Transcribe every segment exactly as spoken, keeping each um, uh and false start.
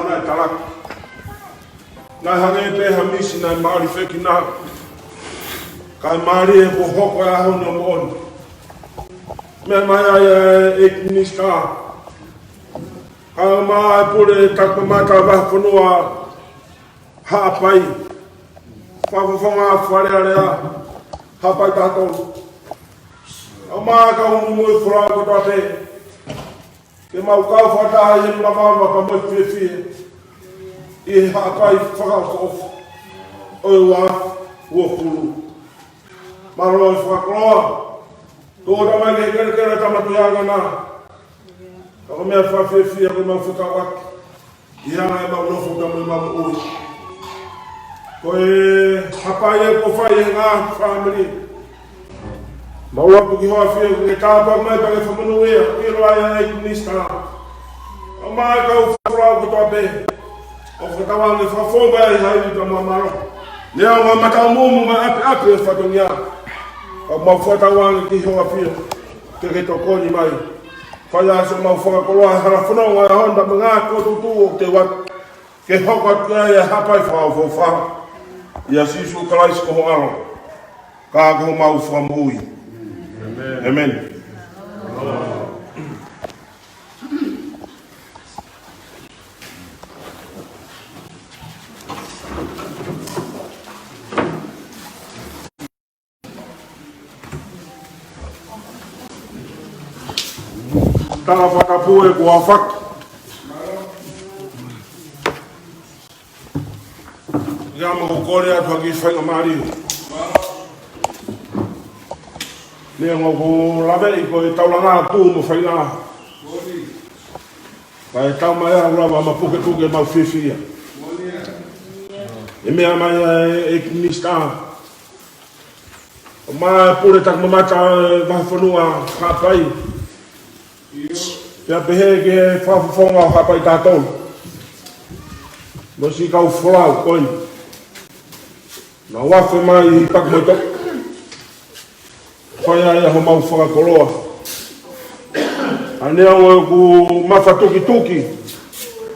Naʻe talaki. Naʻe hangē pē ha misi naʻe mali fekina. Kae mālie kuo hoko e ʻaho ni ʻo moʻoni. Meʻa mai ai e ʻEiki Minisitā. Kae ʻumaʻā e pule takimamata vahefonua Haʻapai. Fakafofonga Fale Alea Haʻapai taha tolu. Kae ʻumaʻā e kau muimui folau kotoa pē. Ke mau kau fakataha ʻi he mavava pea mo e fiefia ʻi he Haʻapai fakaʻofoʻofa ʻo e ua afe uofulu. Mālō e fakakoloa. Tuku ʻa e tamaiki kelekele ʻa e tama tuianga na. Ka ko e meʻa fakafiefia ko ʻemau fekauʻaki ʻi he anga ʻemau nofo pea mo ʻemau moʻui. Ko e Haʻapai ē kuo fai ʻe he ngaahi fāmili. Mau lotu ki hoʻo ʻafio ke tāpuaki mai pea ke fakamonūʻia, ʻilo ai ʻa e ʻEiki Minisitā. Kae ʻumaʻā e kau folau kotoa pē. ʻO fakatauange fakafoʻou mai ʻa e ivi pea mo e mālohi. Neongo e mataʻumuʻumu mo e ʻapiʻapi ʻo e fatongia. Ka mau fakatauange ki hoʻo ʻafio ke ke tokoni mai. Fai ʻa siʻomau fakakoloa he hala fononga ʻo e ʻaho ni pea mo e ngaahi fokotuʻutuʻu ʻoku teu atu. Ke hoko atu ai e Haʻapai fakaʻofoʻofa. ʻIa Sīsū Kalaisi ko ho ʻAlo, ka ko homau Fakamoʻui. ʻĒmeni. Tala fakapū ē kuo aofaki. ʻIa mau kole atu ha kiʻi faingamālie. Neongo ʻoku ou laveʻi ko e taulanga ʻoku tuʻu mo faila. Kae tau mai au lava ma pukepuke ʻemau fiefia. ʻE meʻa mai ʻa e ʻEiki Minisitā. ʻUmaʻā e pule takimamata vahefonua Haʻapai. Pea pehē ki he fakafofonga ʻo Haʻapai taha tolu. Mo siʻi kau folau ko eni. Naʻa nau afe mai ʻi Paku mo e Toʻa. Fai ai ʻa homau fakakoloa. Neongo ʻoku mafatukituki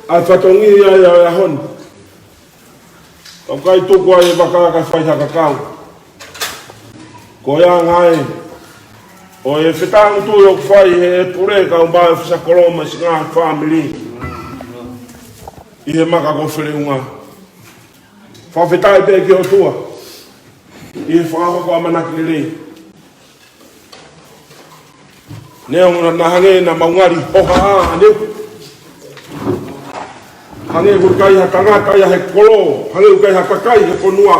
ʻa e fatongia ʻo e ʻaho ni. Ka ʻoku ʻikai tuku ai e vaka kae fai ha kakau. Ko e anga ē ʻo e fetāutuʻi ʻoku fai ʻe he pule kae ʻumaʻā e Ofisa Kolo mo e siʻi ngaahi fāmili ʻi he maka ko Feleunga. Fakafetaʻi pē ki he ʻOtua ʻi he fakahoko ʻamanaki lelei. Neongo naʻa hangē naʻa mau ngali hohaʻa ʻaneuhu. Hangē ʻoku ʻikai ha tangata ia he kolo, hangē ʻoku ʻikai ha kakai he fonua.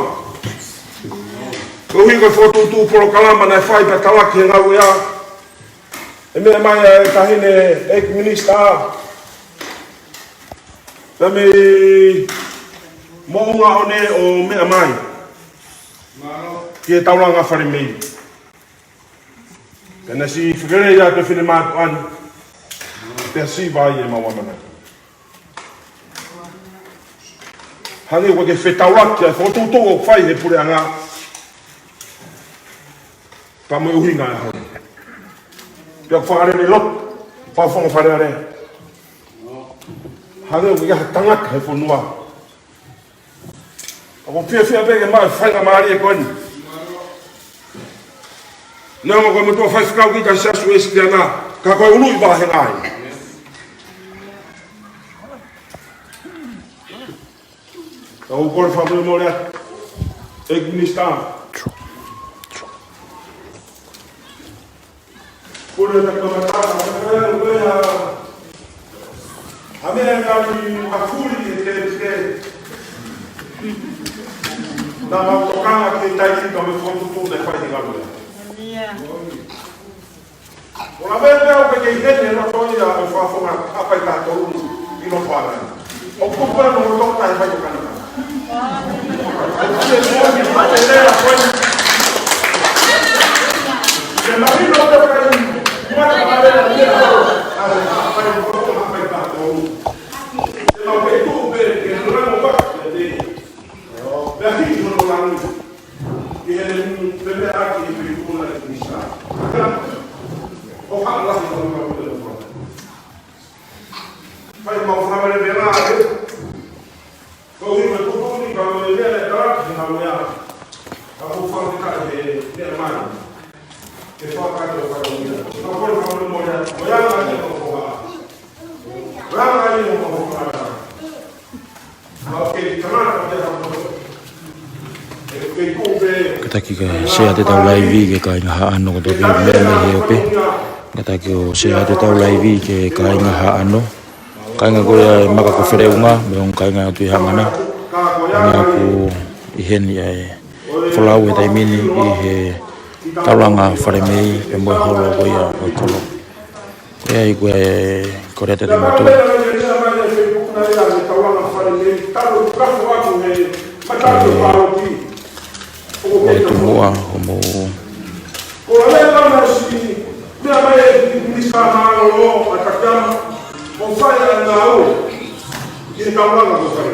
Koeʻuhi ko e fokotuʻutuʻu polokalama naʻe fai pea talaki he ngāue ʻa e meʻa mai ʻa e taʻahine ʻEiki Minisitā. Pea mei Moʻunga ʻo ne ʻo meʻa mai ki he taulanga fale mei. Pea naʻe siʻi fekelei atu e finemātuʻa ni. Pea siva ai ʻemau ʻamanaki. Hangē ʻoku ʻikai ke fetaulaki ʻa e fokotuʻutuʻu ʻoku fai he puleʻanga. Pea mo e ʻuhinga ʻo e ʻaho ni. Pea ʻoku fakalele lotu, fakafofonga Fale Alea. Hangē ʻoku ʻikai ha tangata he fonua. ʻOku ou fiefia pē ke maʻu e faingamālie ko eni. Neongo ko e motuʻa faifekau kita ʻi he Siasi Uēsiliana, ka ko e ului vāhenga ia. Ka ʻoku ou kole fakamolemole atu, ʻEiki Minisitā. Kole na kama tana, kole na kole na. ʻA e meʻa ngali mafuli e te te. Naʻa mau tokanga ke tai ki ka me fotu tu ne fai ni ngalo. ʻO na me pea ʻoku ke ʻi heni ʻe loto ia ʻo fakafofonga Haʻapai taha tolu ʻi loto ʻana. ʻOku pau no loto tahi fai o kana. Fai mau fakamolemole atu. Kātaki kae share atu ʻetau live ki he kāinga Haʻano kotoa pē ʻoku meʻa mai he ope. Kātaki ʻo share atu ʻetau live ki he kāinga Haʻano. Kāinga ko ia ʻe maka ko Feleunga, mo e ongo kāinga ʻo Tuʻi Hangana. Meʻa ʻoku ʻi heni ʻa e folau he taimi ni ʻi he taulanga fale mei, pea mo e holo ko ia ʻo e kolo. Ko ia ʻi he kole atu ʻa e motu. Ko e tumuʻa hoʻomou. Ko e lea lama si meʻa mai e Minisitā Mālōlō ʻa Takitama ʻo fai ʻa e ngāue ki he taulanga ko e fai.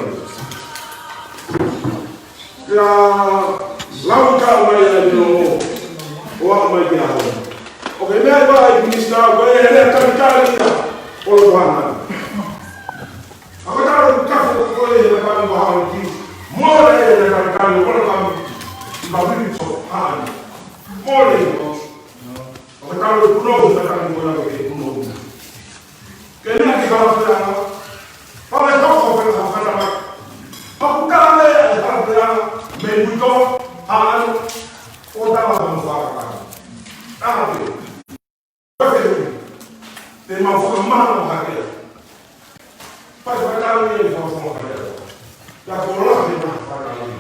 Pea lau ka mai ʻa e nō ʻo aʻu mai ki he ʻaho ni. ʻOku meʻa ʻa e Minisitā ko e hele a talitali ia ʻo lo hana. ʻA ko e talo ka ko e hele a talitali ʻo hana ki. Mole e hele a talitali ʻo lo hana. Mawili to hana. Mole. ʻO ka tau punou, ka tau punou, ke punou. Ke meʻa ki Falapeana, pale toko pē ka fana. Paku ka meʻa ki Falapeana, me muito, ʻa ʻano, ʻo tala mo fakaka. Tala pē. Pake, te mau fakamahalo hake. Pai fakatau ia i fakafofonga hake. Ia ko la he ma fakatau ia.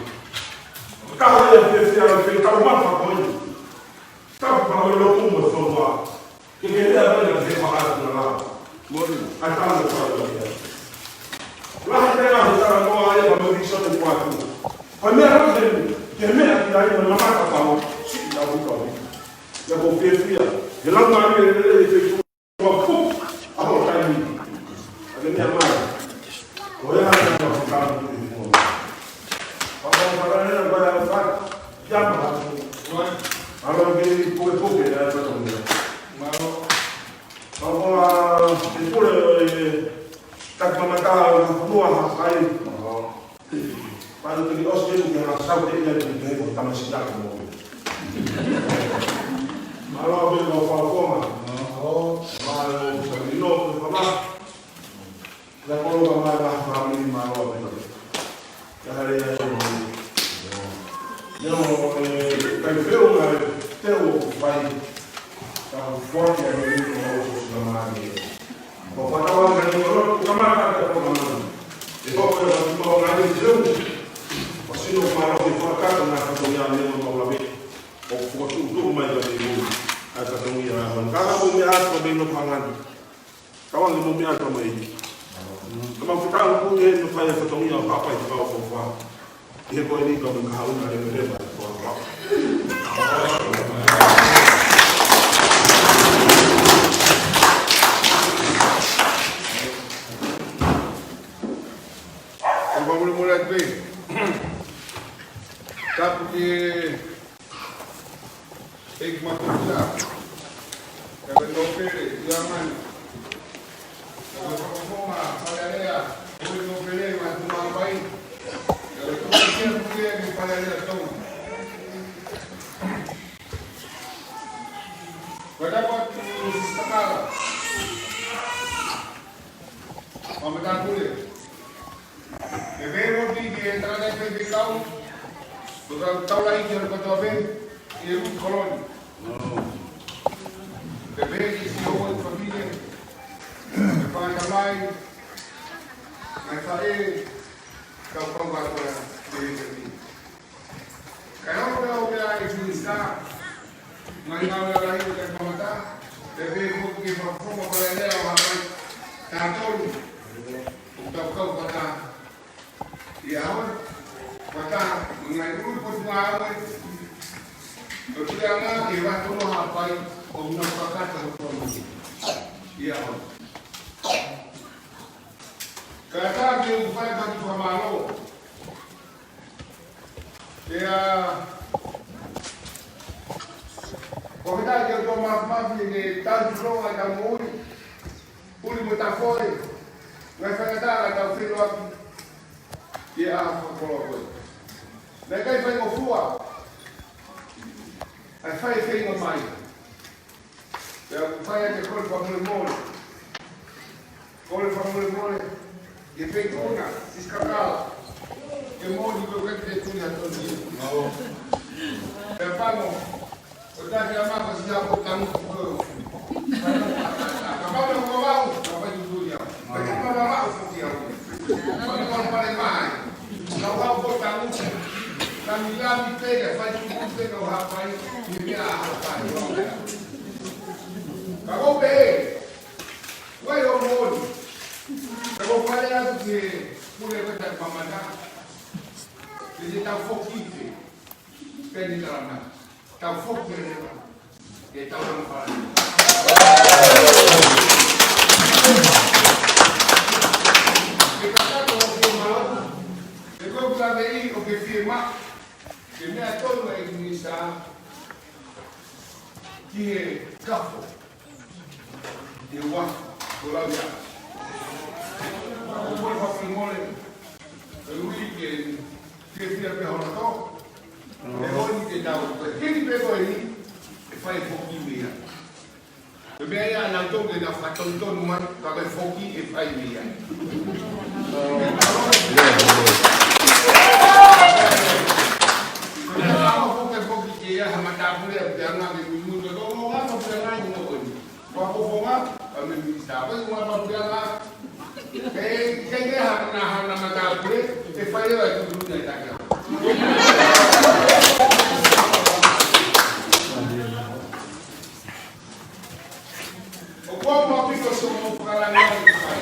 Ka hea pē fea, pē tau mata ko ia. Tau pa o lo kumo soa. Ke ke lea mai na ke fakaatu na la. Mori. ʻAi tau mo fai o ia. Lahi pē na he tala mo ai pa mo i sone kuatu. Pa meʻa la ke, ke meʻa ki ai na mata pau. Si na uka. Ia ko fiefia. He lau mai e lele e te ua pu. ʻA ho taimi. ʻA ke meʻa mai. Ko e hana ka fakaatu ki mua. Papa o fakaatu na ko e hana fai. Kia ma. Alo ke i puke puke e hana fakaatu. Malo. Papa e pule e taki mamata o mua ha fai. Pano tuli ʻosi ke ke ha sau te ia te ke ko tamasiʻi ake mo. Mālō pē mo fakafofonga. Mālō sa ni lo ko papa. Ia kolo ka mai la family mālō pē. Ia hale ia ia mo. Ia mo e kai feu mai te o fai. Ka fua ia mo o so sa mai. Ko fakawa ka ni ko ka mai ka ka ka mai. E ko ko ka ko mai ni teu. Ko sino ma lo ke fua ka na ka to ia me mo la be. Ko ko tu tu mai ka ni mo. Ai ka to ia. Ka ka mo me a ka me lo ka ngani. Ka wa ni mo me a ka mai. Ka ma fuka ku e no fai ka to ia ka pai ka ko fa. Ia ko eni ka mo ka hauna le me le mai. Ko fa. Ko fa mo le mo le pe. Tapu ki ʻEiki Makuta. Ka me nō pele, ia mani. Ka me whakafonga, Fale Alea, ʻo e nō pele, ma tu ma pai. Ka me tō kia kuia ki Fale Alea tō. Ka tapu atu Sister Kala. Ma me tā kule. E vero di di e tala de pe de kau. Ko tau tau lai ki he kotoa pē, e u koloni. Pe pe ki si o e famile. E whakatamai. Mai whae, kau kau wā koe a, te e te ni. Kae hoko pē au pē ʻa e Minisitā, mai ngāue lahi ʻo e kamata, pea pehē foki ke fakafofonga Fale Alea ʻo hapai, tā tolu, ʻo tau kau pata. ʻI he ʻaho ni, pata, mo e ngaahi ʻulu potungāue, ʻo tuʻu ʻa ngā ke vā tonu hapai, ʻo nau fakata ho tonu. ʻI he ʻaho ni. Ka tā ke u fai ka tu fakamālō. Pea, ko e tā ke u tō mafimafi ne tau turonga tau moʻui, puli mo tau foe, ngai whakatā ka tau whilo aki, ia a whakakoloa koe. Ngai kai whai mo fua, ai whai whai mo mai. Pea u fai ake kole fakamolemole. Kole fakamolemole. Ke pekona, siskakala. Ke moni ko ke te tuni a toni. Pea pango, ʻo taki a maka si a ko tangu ko. Ka pau na ko vau, ka pai tu tuni a. Ka pau na vau ko ki a. Pau na pale mai. Ka vau ko tangu. Ka mi lami pe, ka fai tu pe, ka ha fai. Ni pe a ha fai. Ka ko pe. Wai o moni. Ka ko fale atu ke pule ko ta mamata. Ke te tau foki ke. Ke te tau na. Tau foki ke. Ke tau na fale. Ke kakato ke mau. Ke ko kula ke i o ke fie ma. Ke mea tonu e minisitā. Ki he kafo. Ke ua, ko lau ia. Ko e fakamolemole. Ko e ui ke, ke fia pe hono tō. E honi ke tau. Ko e hini pe ko e ni, e fai foki mei ai. Ko e meʻa ia naʻa tau ke na fakatonutonu mai, ka ko e foki e fai mei ai. Ko e meʻa ia foki e foki ke ia ha matāpule ʻa e puleʻanga ke muimui ko e tō mo ha matāpule ʻi muʻa ko eni. Ko e fofonga, ʻa e minisitā. Ko e ua matāpule ʻanga, e, ke ke ha na ha na matāpule, e fai leva e tuʻutuʻuni ʻa e taki. ʻOku ou ʻaupito so mo fakalanga ʻi fai.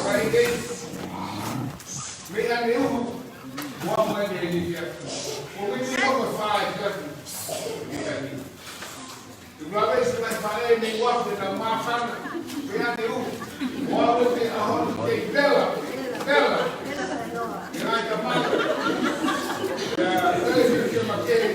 Fai kei. Meʻa ne uhu, ua mo e ne ni fia. ʻO me ni ua mo fai fia. Meʻa ni. Te u lave ʻi se mai faʻē ni ua pe na māfana. Meʻa ne uhu. Ua mo te aho ni kei vela. Vela. Meʻa i ka mata. Ia, vela i ke ma kei.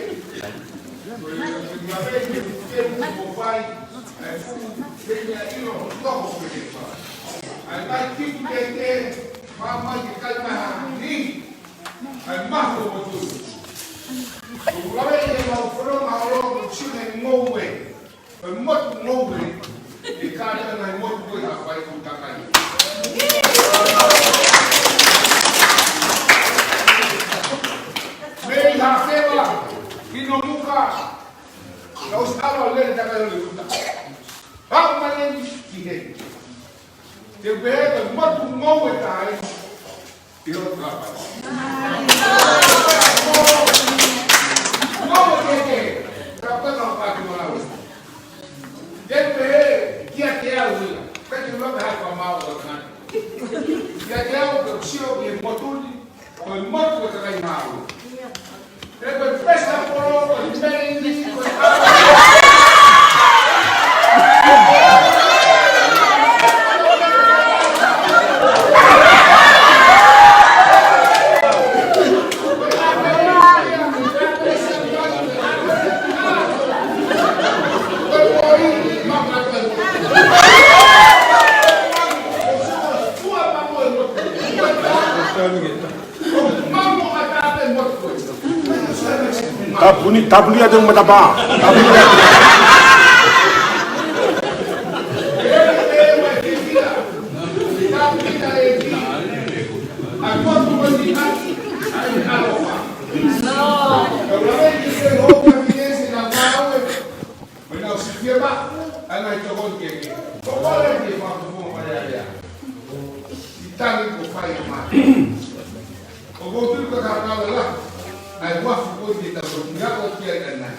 Mei Hafela, ki Nomuka, Ka ʻosi ʻalu ʻa Lele Takahiʻo Levuta. Haʻu mai eni ki heni. Te u pehē ko e motu ngoue taha eni ʻi hoku kapai. Ngoue kehekehe. Ka peka o patu malawe. Te u pehē kiate au ia. Pea te u laka hake pea mau ʻo tangata. Kiate au ke u sio ki he motu ni. Ko e motu ʻo e kakai Māori. He ko e pesa polo, ko e mele ni, ko e Tapuni, tapuni atu matapā. Tapuni atu. Ko e lau sikia ma, ʻa e ngaahi tokoni kehekehe. Ko e pale ke fakafofonga pale alea. ʻI tangi ko fai ma. ʻOku ou tui ko e kakala la, ʻa e uafu ko e ke tau tokoni ʻo kia ʻanai.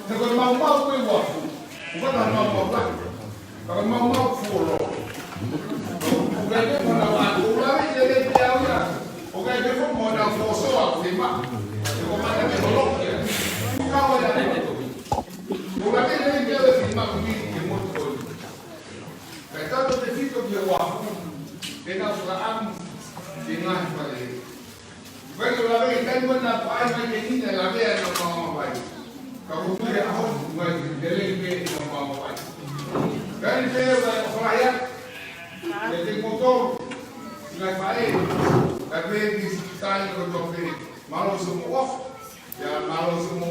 He ko e maumau ko e uafu, ʻoku ʻikai ko e maumau la. Ka ko e maumau fuoloa. ʻOku ʻikai ke mona wa, ʻoku lave ke le pea uia. ʻOku ʻikai ke fo mona fosoa ko e ma. He ko e mata ke holokia. ʻOku kau ai ʻa e Ko la ke lei ke le fi ma ko mi ke mo ko. Ka tato te fito ke wa. Ke na fula am. Ke na fale. Vai ke lave ke kai mo na pa ai mai ke ni na lave a na pa ma vai. Ka ko tu ya ho vai ke lei ke na pa ma vai. Kai pe vai o fala ya. Ke te mo to. Ngai fale. Ka pe ki sai ko to pe. Malo so mo. Ia mālō so mo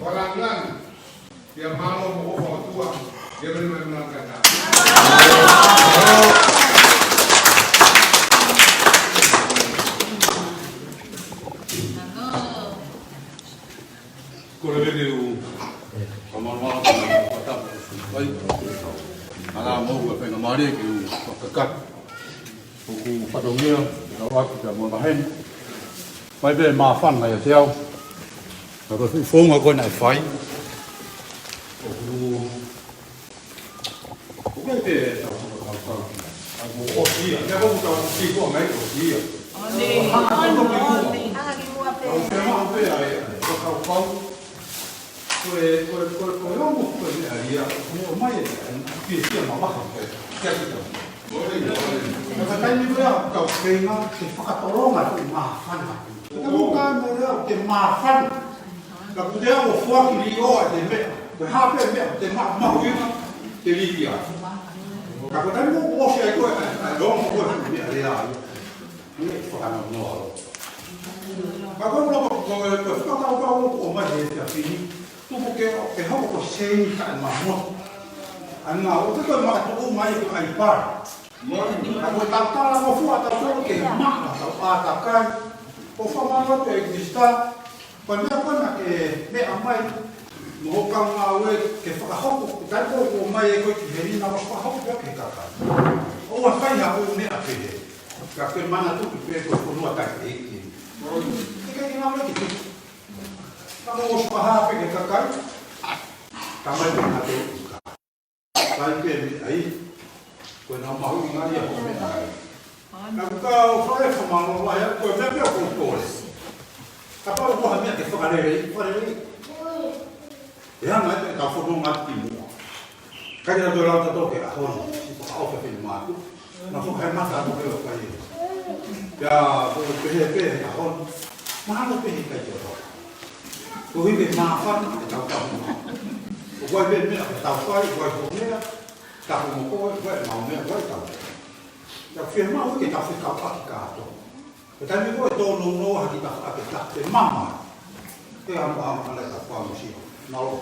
fakalāngilangi. Ia mālō mo ʻofa ʻOtua. Ia mele mai mele kata. Ka ʻoku fatongia ke tau ʻoatu pea mo e maheni. Mai pē māfana ia te au. Ka ko e founga ko ē naʻe fai. ʻOku, ʻoku ʻikai pē tau tau tau tau. Ka ko e ʻosi ia. Meʻa ko ē tau ʻosi ko ē mai ʻosi ia. Hanga tau tau ki muʻa. Hanga ki muʻa pē. Tau te maʻu pē ai. Tau tau tau. Ko e, ko e, ko e, ko e ongo ko e meʻa ia, ʻoku ʻomai e, e, pīkia ma vaha ko e, kia kita. Ka ko e taimi ko ia, kau feinga, ke fakatolonga ko e māfana. Ka ko e meʻa ia, ke māfana. Ka ko e te au foaki li o a te meʻa, ko e hā pē meʻa, te ma, mahuʻinga, te li ia. Ka ko e taimi ko ē, ʻosi ai ko e, e, e ongo ko e meʻa ia. Ni fakanoa noa lo. Ka ko e loko ko e fakakaukau ʻoku ʻomai he efiafi ni. Tuku ke, ke hoko ko e seini taʻemamotu. ʻA ia ʻoku ʻikai ko e makatuʻu mai ko e ʻai pā. Ka ko e tautala mo fua tautala ke maʻa tau ʻātakai. Ko e fakamālō atu e Kalisitā. Ko e meʻa ko ena ke meʻa mai, mo hoʻo kaungāue, ke fakahoko, ʻikai ko ʻoku ʻomai ʻe koe ki heni naʻa mo fakahoko pē ki he kakai. ʻOua ʻe fai ha ʻū meʻa pehē. Ka ke manatuʻi pē ko e fonua taʻeʻeiki. ʻIkai ke ngāue ki tuʻa. Ka ko e ʻosi fakahā pē ki he kakai. Tamai pē ha te uka. Kai pē meʻa ia, ko e nau mahuʻinga ia ko e meʻa ia. Naʻa ku kau fale fakamālō lahi, ko e meʻa pē ʻoku ou kole. Kapau ko ha meʻa ke fakalelei, fakalelei. ʻE hanga ʻe tau fononga ki muʻa. Kai ʻe tau lau tautolu ki he ʻaho ni, siʻi fakaʻofa pē mātuʻa. Naʻa ku fakahe mata atu ke o kai. Pea ko e pehē pē he ʻaho ni. Mahalo pē he kai te o. Ko e hiki māfana ʻe tau tau mā. ʻOku ʻi ai pē meʻa ke tau fai, ʻoku ʻi ai pē meʻa, tapu mo koe, ʻoku ʻi ai ʻemau meʻa, ʻoku ʻi ai tau. Tau fiemaʻu ke tau fekauʻaki kātoa. Ko e taimi ko ē ʻe tōnounou ha kiʻi tafaʻaki ʻe taha ke mama. Ke ʻamu ʻamu ʻana ʻe tau pāmusia. Mālō.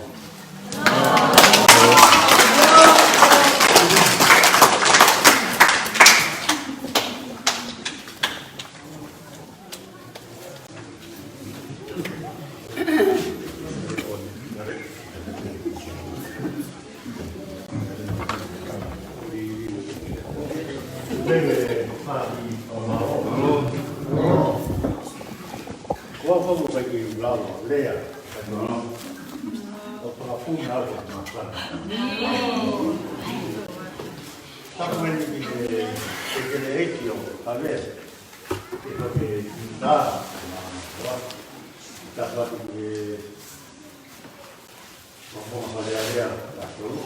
Tapu meni ki he, ki he leʻeki ʻo Havea. Ke toki tā, tapu atu ki he Fakafofonga Fale Alea, tautolu.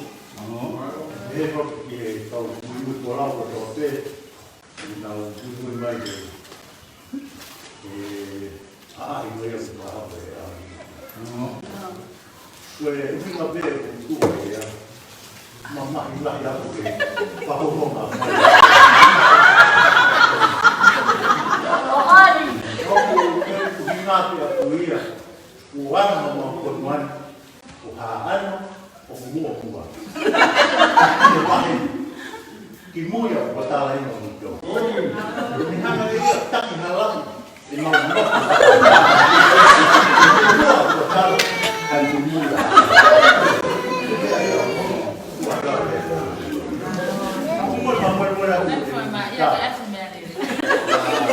He toki ki he kau muimui kolau kotoa pē, ʻi heʻenau muimui mai ke, ke ʻaʻahi mai ʻa e fakahape ʻa e. Ko e ʻuhinga pē ʻoku tuʻu ai ia. Mamahi lahi ʻaupito ke fakafofonga mai. ʻOku ke ʻuhinga pē ʻaku ia. Kuo ʻana mo mau ko nuan. Ko ha ʻana, ʻoku muʻomuʻa. Ko e vahe. Ki mui ʻa ʻoku tala ʻi muʻa muto. Ko e hanga ʻe ia taki halaku. ʻE mau muʻa. Muʻa ʻoku tala. Kai ki mui ʻa. Muʻa tala. Muʻa tala. That's for my, yeah, that's for Maddie.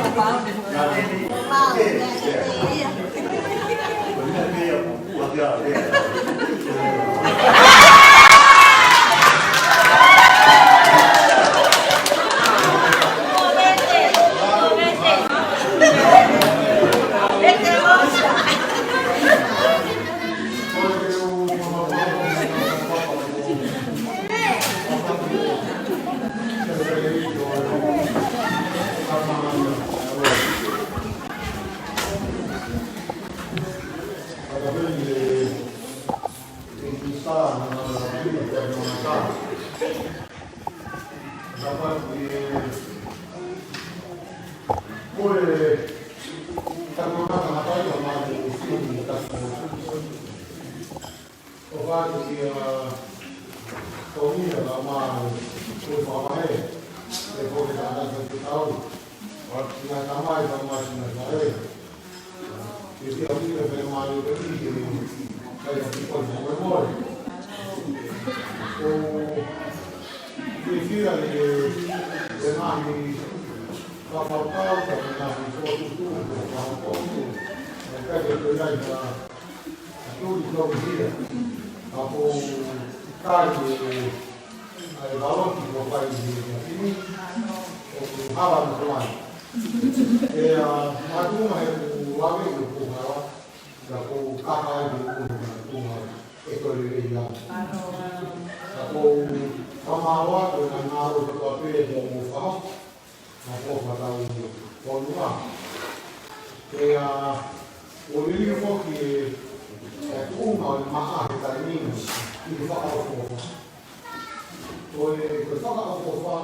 ʻOku ʻatu kia Tony ʻa e mā ko e fakavahe, ʻe ko e tangata ke tau, ʻa e tamai, tamai, tamai. Ke tia ui ke fai mā ʻi ko e ʻi ke kai a ki ko e moe moe. ʻOku ke fia ke Ngaahi fakakaukau, ngaahi fokotuʻutuʻu, ngaahi fokotuʻutuʻu, ʻe ʻikai ke toe ʻi ai ha, ha tuli tau hia. Ka ko e kai e, ʻa e valoki ko fai ni, ʻoku hala mo kuai. ʻE, ʻa, mātuʻa he kuo ave ʻi ʻoku hala. Ka ko e kakai ni ʻoku nau tuʻu mai ʻe toe lelei ange. Ka ko e fakamālō atu ʻa e ngāue kotoa pē kuo mou fakahoko. Ka ko e fakatau fonua. Pea ʻoku liliu foki e, e tuʻunga ʻo e maʻa he taimi ni ʻi he fakaʻofoʻofa. Ko e, ko e fakaʻofoʻofa,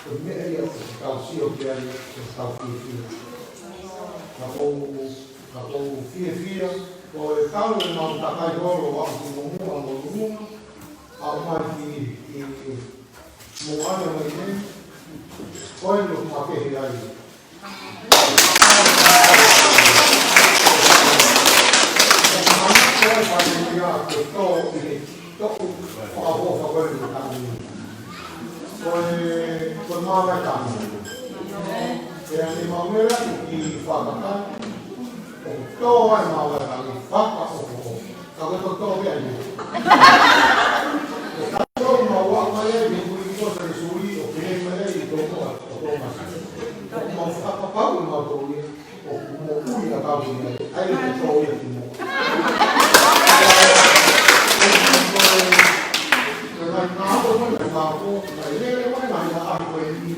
ko e meʻa ia ʻoku tau sio ki ai, ʻoku tau fiefia. Ka ʻoku ou, ka ʻoku ou fiefia, ko e kau ʻemau kakai holo ʻa Tumuʻa mo Lulunga, ʻa ʻomai ki, ki Moana mai nei, ko e no makehe ai. Ko e, ko e mālō e tamu. Pea ne mau mele atu ki Fakatani, ʻo tō ai mālō e tamu, fakaʻofoʻofa. Ka ko e tō pē ai. Ko e tō mau ua mai ai, ne kui ko sa ne sui, ʻo pehē mai ai, ʻi tō mua, ʻo tō masi. ʻOku mau fakapapau ʻe mau tō ia, ʻoku moʻui ʻa kau ia, ʻa ia ko e tō ia ki muʻa. Ko e, ko e ngaahi ngāue ko eni, ngaahi fāko, ngaahi lele ko eni, ngaahi ʻaʻahi ko eni,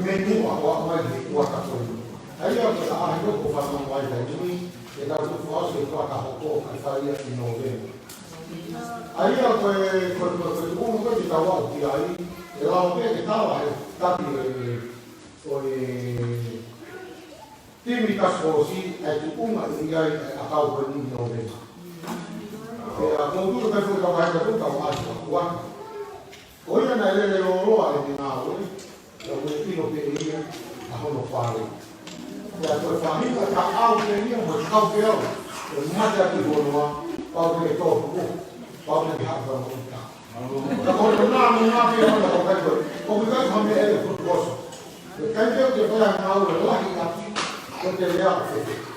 mei muʻa ʻo aʻu mai ki he kuata ko eni. ʻA ia ko e ʻaʻahi ko ē ʻoku fanongo ai taimi ni, ʻe tau tuku fakaʻosi e kuata hoko, ʻe fai ia ʻi Nōvema. ʻA ia ko e, ko e, ko e, ko e tuʻunga ko ē ke tau aʻu ki ai, ʻe lava pē ke tala he taki ʻo e, ʻo e timi task force ʻa e tuʻunga ʻe ʻi ai e ʻakau ko eni ʻi Nōvema. Pea ʻoku ou tui ʻe ʻikai foki ke tau vahe atu, tau ʻasi ʻa e kuata. Ko ia naʻe lele lōloa ʻene ngāue, pea ʻoku ne ʻilo pē ʻe ia ʻa hono pale. Pea ko e faʻahinga taʻau pē ia mo e kau pē au, ʻo mate ʻaki hono ʻā, pau ke tō tuku, pau ke haʻu ka mo ita. Ka ko hono nā mo nā pē hono ko kai ko, ʻoku ʻikai ko ha meʻa ʻe futu oso. Ko e kai pē ʻoku ke fai ha ngāue lahi ʻaki, ko e te lea ʻo fefeka.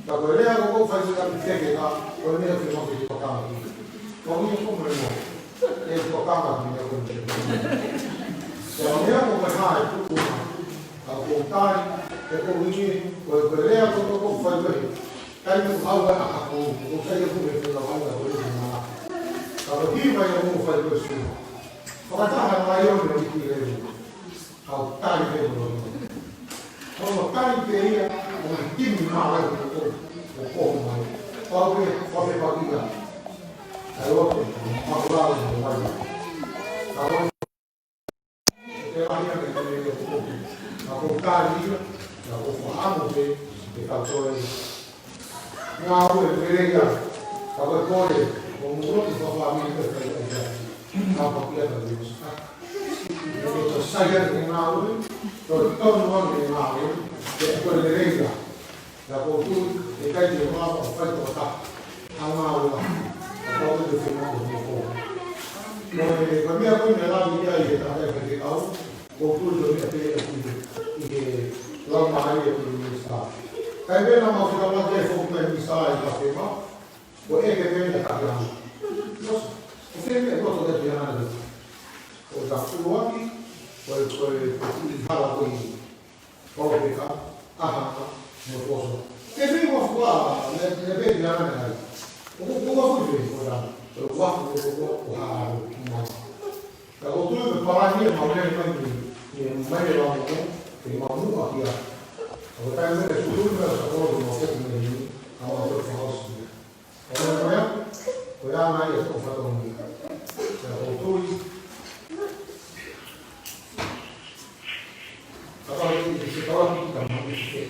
Ka ko e lea ko ē ʻoku fai ki ai e fefeka, ko e meʻa ke mau ke tokanga ki. Ko e meʻa ko e meʻa mo. ʻE tokanga ki meʻa ko e meʻa. Ko e meʻa ko e hā e tuʻu na. Ka ko e tali, ʻe ko e meʻa, ko e, ko e lea ko ē ʻoku fai ko ē. Kai ko e hau ʻa e ʻakau, ʻoku sai ʻoku ke fai ʻa e hau ʻa e meʻa. Ka ko e hiva ia ʻoku fai ko ē sua. Fakataha mai ʻo meʻa ki lele. Kau tali pē mo. Ko hono tali pē ia, ʻo e timi mālō ko, ko, ko mai. Pau pē, ko e pē pau ia. ʻAi ʻo te, makulala mo mai. Ka ko e, te lahi ake te lele ko. Ka ko e tali ia, ka ko e fakaʻamu pē, te kau toe. Ngāue lelei ia, ka ko e kole, ʻo mou lotu fafāmili pē kai ai ia. Ka pakia ka leo saka. Ko e sai ʻa e ngāue, ko e tonu ʻa e ngāue, ko e kole lelei ia. Ka ʻoku ou tui, ʻe ʻikai te mau fai ko ta. ʻA e ngāue la. Ka ʻoku ou tui te mau ko ko. Ko e, ko e meʻa ko eni ʻe lava ia ʻe he taha ʻe fai ke kau. ʻOku ou tui ko e meʻa pē ʻoku ʻi he, ʻi he laumālie ʻo e minisitā. Ka ʻi he meʻa naʻa mau fika mate e foki mai minisitā ʻi Lafema, ko e ʻeke pē ʻe he takiana. Losa, ko fē meʻa ʻoku loto ʻi he takiana. Ko e takuaki, ko e, ko e, ko e hala ko ē. Ko e peka, ʻahanga, mo e poso. Ke fē ua fua, ne, ne pē takiana ai. ʻOku, ʻoku ua fua fē, ko e takiana. Ko e ua, ko e ua, ko e hā, ko e ua. Ka ʻoku ou tui ko e palani ʻe mau lele mai ni, ni mai e lau mo, ke mau muʻa ki ai. Ka ko e taimi ʻe tūtū mai ʻa e sakolo ke mau feki mai ni, ka mau toe fakaʻosi ki ai. Ka ko e meʻa, ko e anga ia ʻo e fatongia. Ka ʻoku ou tui, ka tau ki, ki se tau ki ka mau ki se.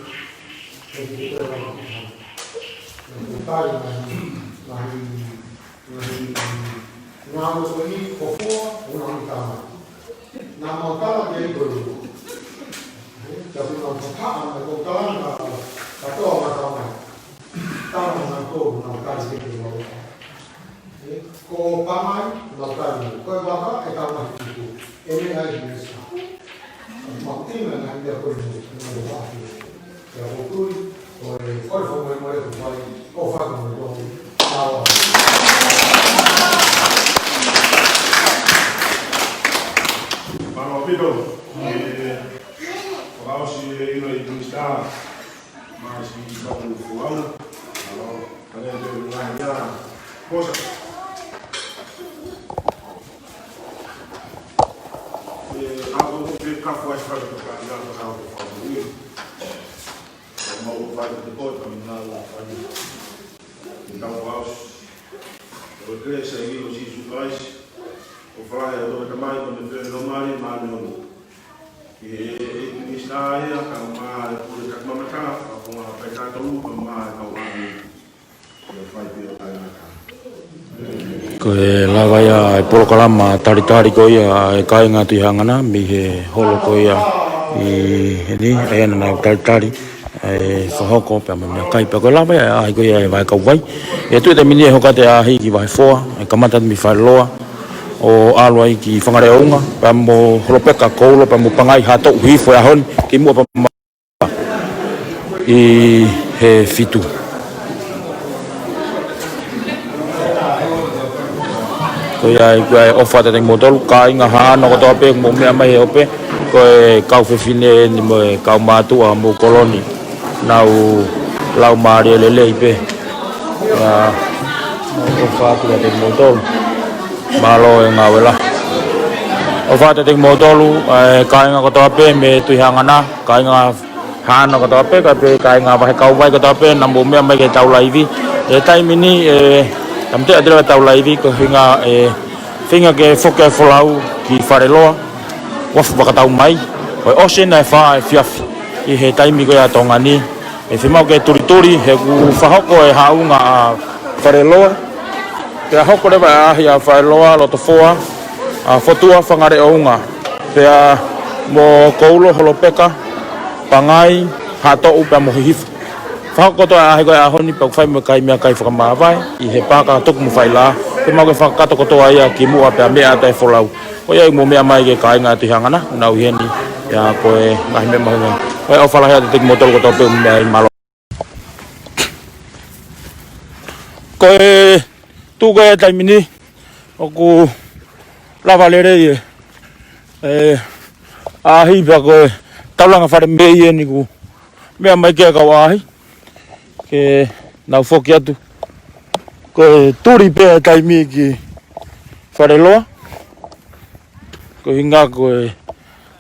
Ko e ki te tau ki ka. Ko e tali mai, mai, Ngaahi, ngaahi, ngaahi ko eni ko fua, ʻo ngaahi tama. Naʻa mau tala ke i ko eni. Ka ʻoku nau fakaʻa, naʻa ko tala na, ka toa ma tama. Tama na ko, na tala ke i ko eni. Ko pamai, na tala. Ko e vaka, ʻe tama ki ko. ʻEne ʻai ki Mesika. Mahuʻinga ngaahi meʻa ko eni, ʻa e ngaahi ʻapi. Pea ʻoku ou tui, ko e, ko e fakamolemole ʻoku fai, ʻofa atu mo e ʻOtua. Mālō. Mālō ʻaupito. ʻE, fakaʻosi e ʻilo ʻa e Minisitā. Mai si kapu fuau. Alo, kane te ngaahi ia. Posa. ʻE, ʻa ko e kafu ai fai ka ia ka ʻo fai. Mau fai te koi ka minga ʻo fai. Minga ʻo fai. ʻO e kelesi ʻa e ʻEiki ko Sīsū Kalaisi. ʻOfa lahi ʻa e ʻOtua ko e Tamai, ko e feohi ʻa e Laumālie Māʻoniʻoni. ʻE, ʻe, ʻe, Minisitā ia, kae ʻumaʻā e pule takimamata, kae ʻumaʻā pē tautolu, kae ʻumaʻā e kau ʻānga. Ko e lava ia e polokalama talitali ko ia ʻa e kāinga Tuʻi Haʻangana, mei he holo ko ia ʻi heni, ʻa ia naʻa nau talitali ʻa e fakahoko pea mo e meʻakai pea ko e lava ia ʻa e ʻaʻahi ko ia ʻa e vahe kauvai. ʻE tuʻu e taimi ni ʻe hoko atu e ʻaʻahi ki Vahefoa, ʻe kamata mei Faleloa, ʻo ʻalu ai ki Fangaleʻounga, pea mo Holopeka, Koulo, pea mo Pangai, Haʻatoʻu, Hihifo he ʻaho ni, kimuʻa pea mo ʻi he fitu. Ko ia ai, ko ia ai ʻofa atu kiate kimoutolu, kāinga Haʻano kotoa pē, mou meʻa mai he ope, ko e kau fefine ni mo e kau mātuʻa mo Koloni, nau laumālie lelei pē. ʻIa, ʻofa atu kiate kimoutolu. Mālō e ngāue lahi. ʻOfa atu kiate kimoutolu, ʻa e kāinga kotoa pē mei Tuʻi Haʻangana, kāinga Haʻano kotoa pē, kae pehē kāinga Vahe Kauvai kotoa pē, naʻa mou meʻa mai ki he tau laivi. ʻI he taimi ni, ʻe, tamateʻa atu leva e tau laivi, ko e ʻuhinga, ʻe, feinga ke foki ʻa e folau ki Faleloa, uafu fakatau mai, ko e ʻosi ena e fā efiafi, ʻi he taimi ko ia ʻa Tonga ni, ʻe fiemaʻu ke tulituli, he kuo fakahoko e haʻunga ʻa Faleloa, pea hoko leva e ʻaʻahi ʻa Faleloa, Lotofoa, ʻa Fotua, Fangaleʻounga, pea mo Koulo, Holopeka, Pangai, Haʻatoʻu, pea mo Hihifo. Fakahoko kotoa e ʻaʻahi ko ia he ʻaho ni pea ʻoku fai mo e kai meʻakai fakamāvae, ʻi he paaka tuku mo failā, pea mau ke fakakakato kotoa ia kimuʻa pea meʻa atu e folau. Ko ia ʻoku mou meʻa mai ki he kāinga Tuʻi Haʻangana, ʻoku nau ʻi heni, ʻia ko e ngaahi meʻa mahuʻinga. Ko ia ʻofa lahi atu kiate kimoutolu kotoa pē ʻoku mou meʻa mai, mālō. Ko e tuʻu ko ia he taimi ni, ʻoku lava lelei e, e, ʻaʻahi pea ko e taulanga fale mei eni ʻoku meʻa mai ki ai e kau ʻaʻahi, ke nau foki atu. Ko e tuli pē he taimi ki Faleloa. Ko e ʻuhinga ko e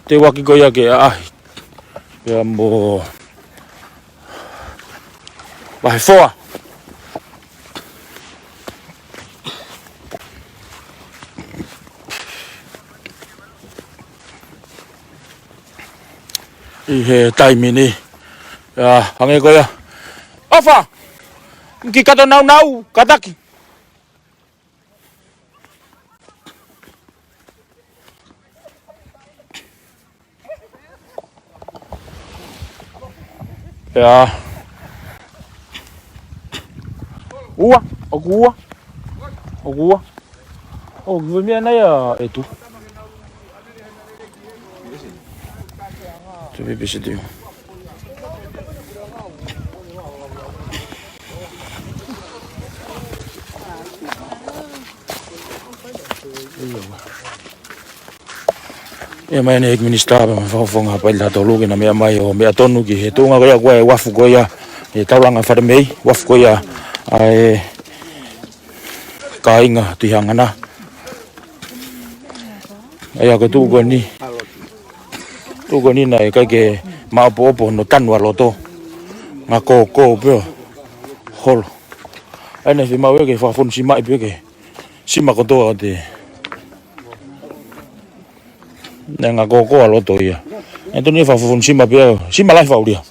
teuaki ko ia ki he ʻaʻahi. Pea mo Vahefoa. ʻI he taimi ni. ʻIa, hangē ko ia. ʻOfa! Kiʻi kato naunau, kātaki. ʻIa. Ua, ʻoku ua. ʻOku ua. ʻOku ua meʻa nai ʻa e tu. Te pipisi tiu. ʻIa mai ʻeni ʻEiki Minisitā, pea mo e fakafofonga Haʻapai tautolu ke na meʻa mai ʻo meʻa tonu ki he tuʻunga ko ia ko e uafu ko ia, e taulanga fale mei, uafu ko ia, ʻa e kāinga Tuʻi Haʻangana. ʻA ia ko e tuʻu ko eni. Tuʻu ko eni naʻe ʻikai ke maopoopo hono tanu ʻa loto. Ngā kōkō pē ʻo holo. ʻA ia naʻe fiemaʻu ia ke fakafonu simaʻi pē ke sima kotoa ʻo te. Naʻe ngā kōkō ʻa loto ia. ʻE tonu ia fakafonu sima pē ʻo. Sima lahi faulia.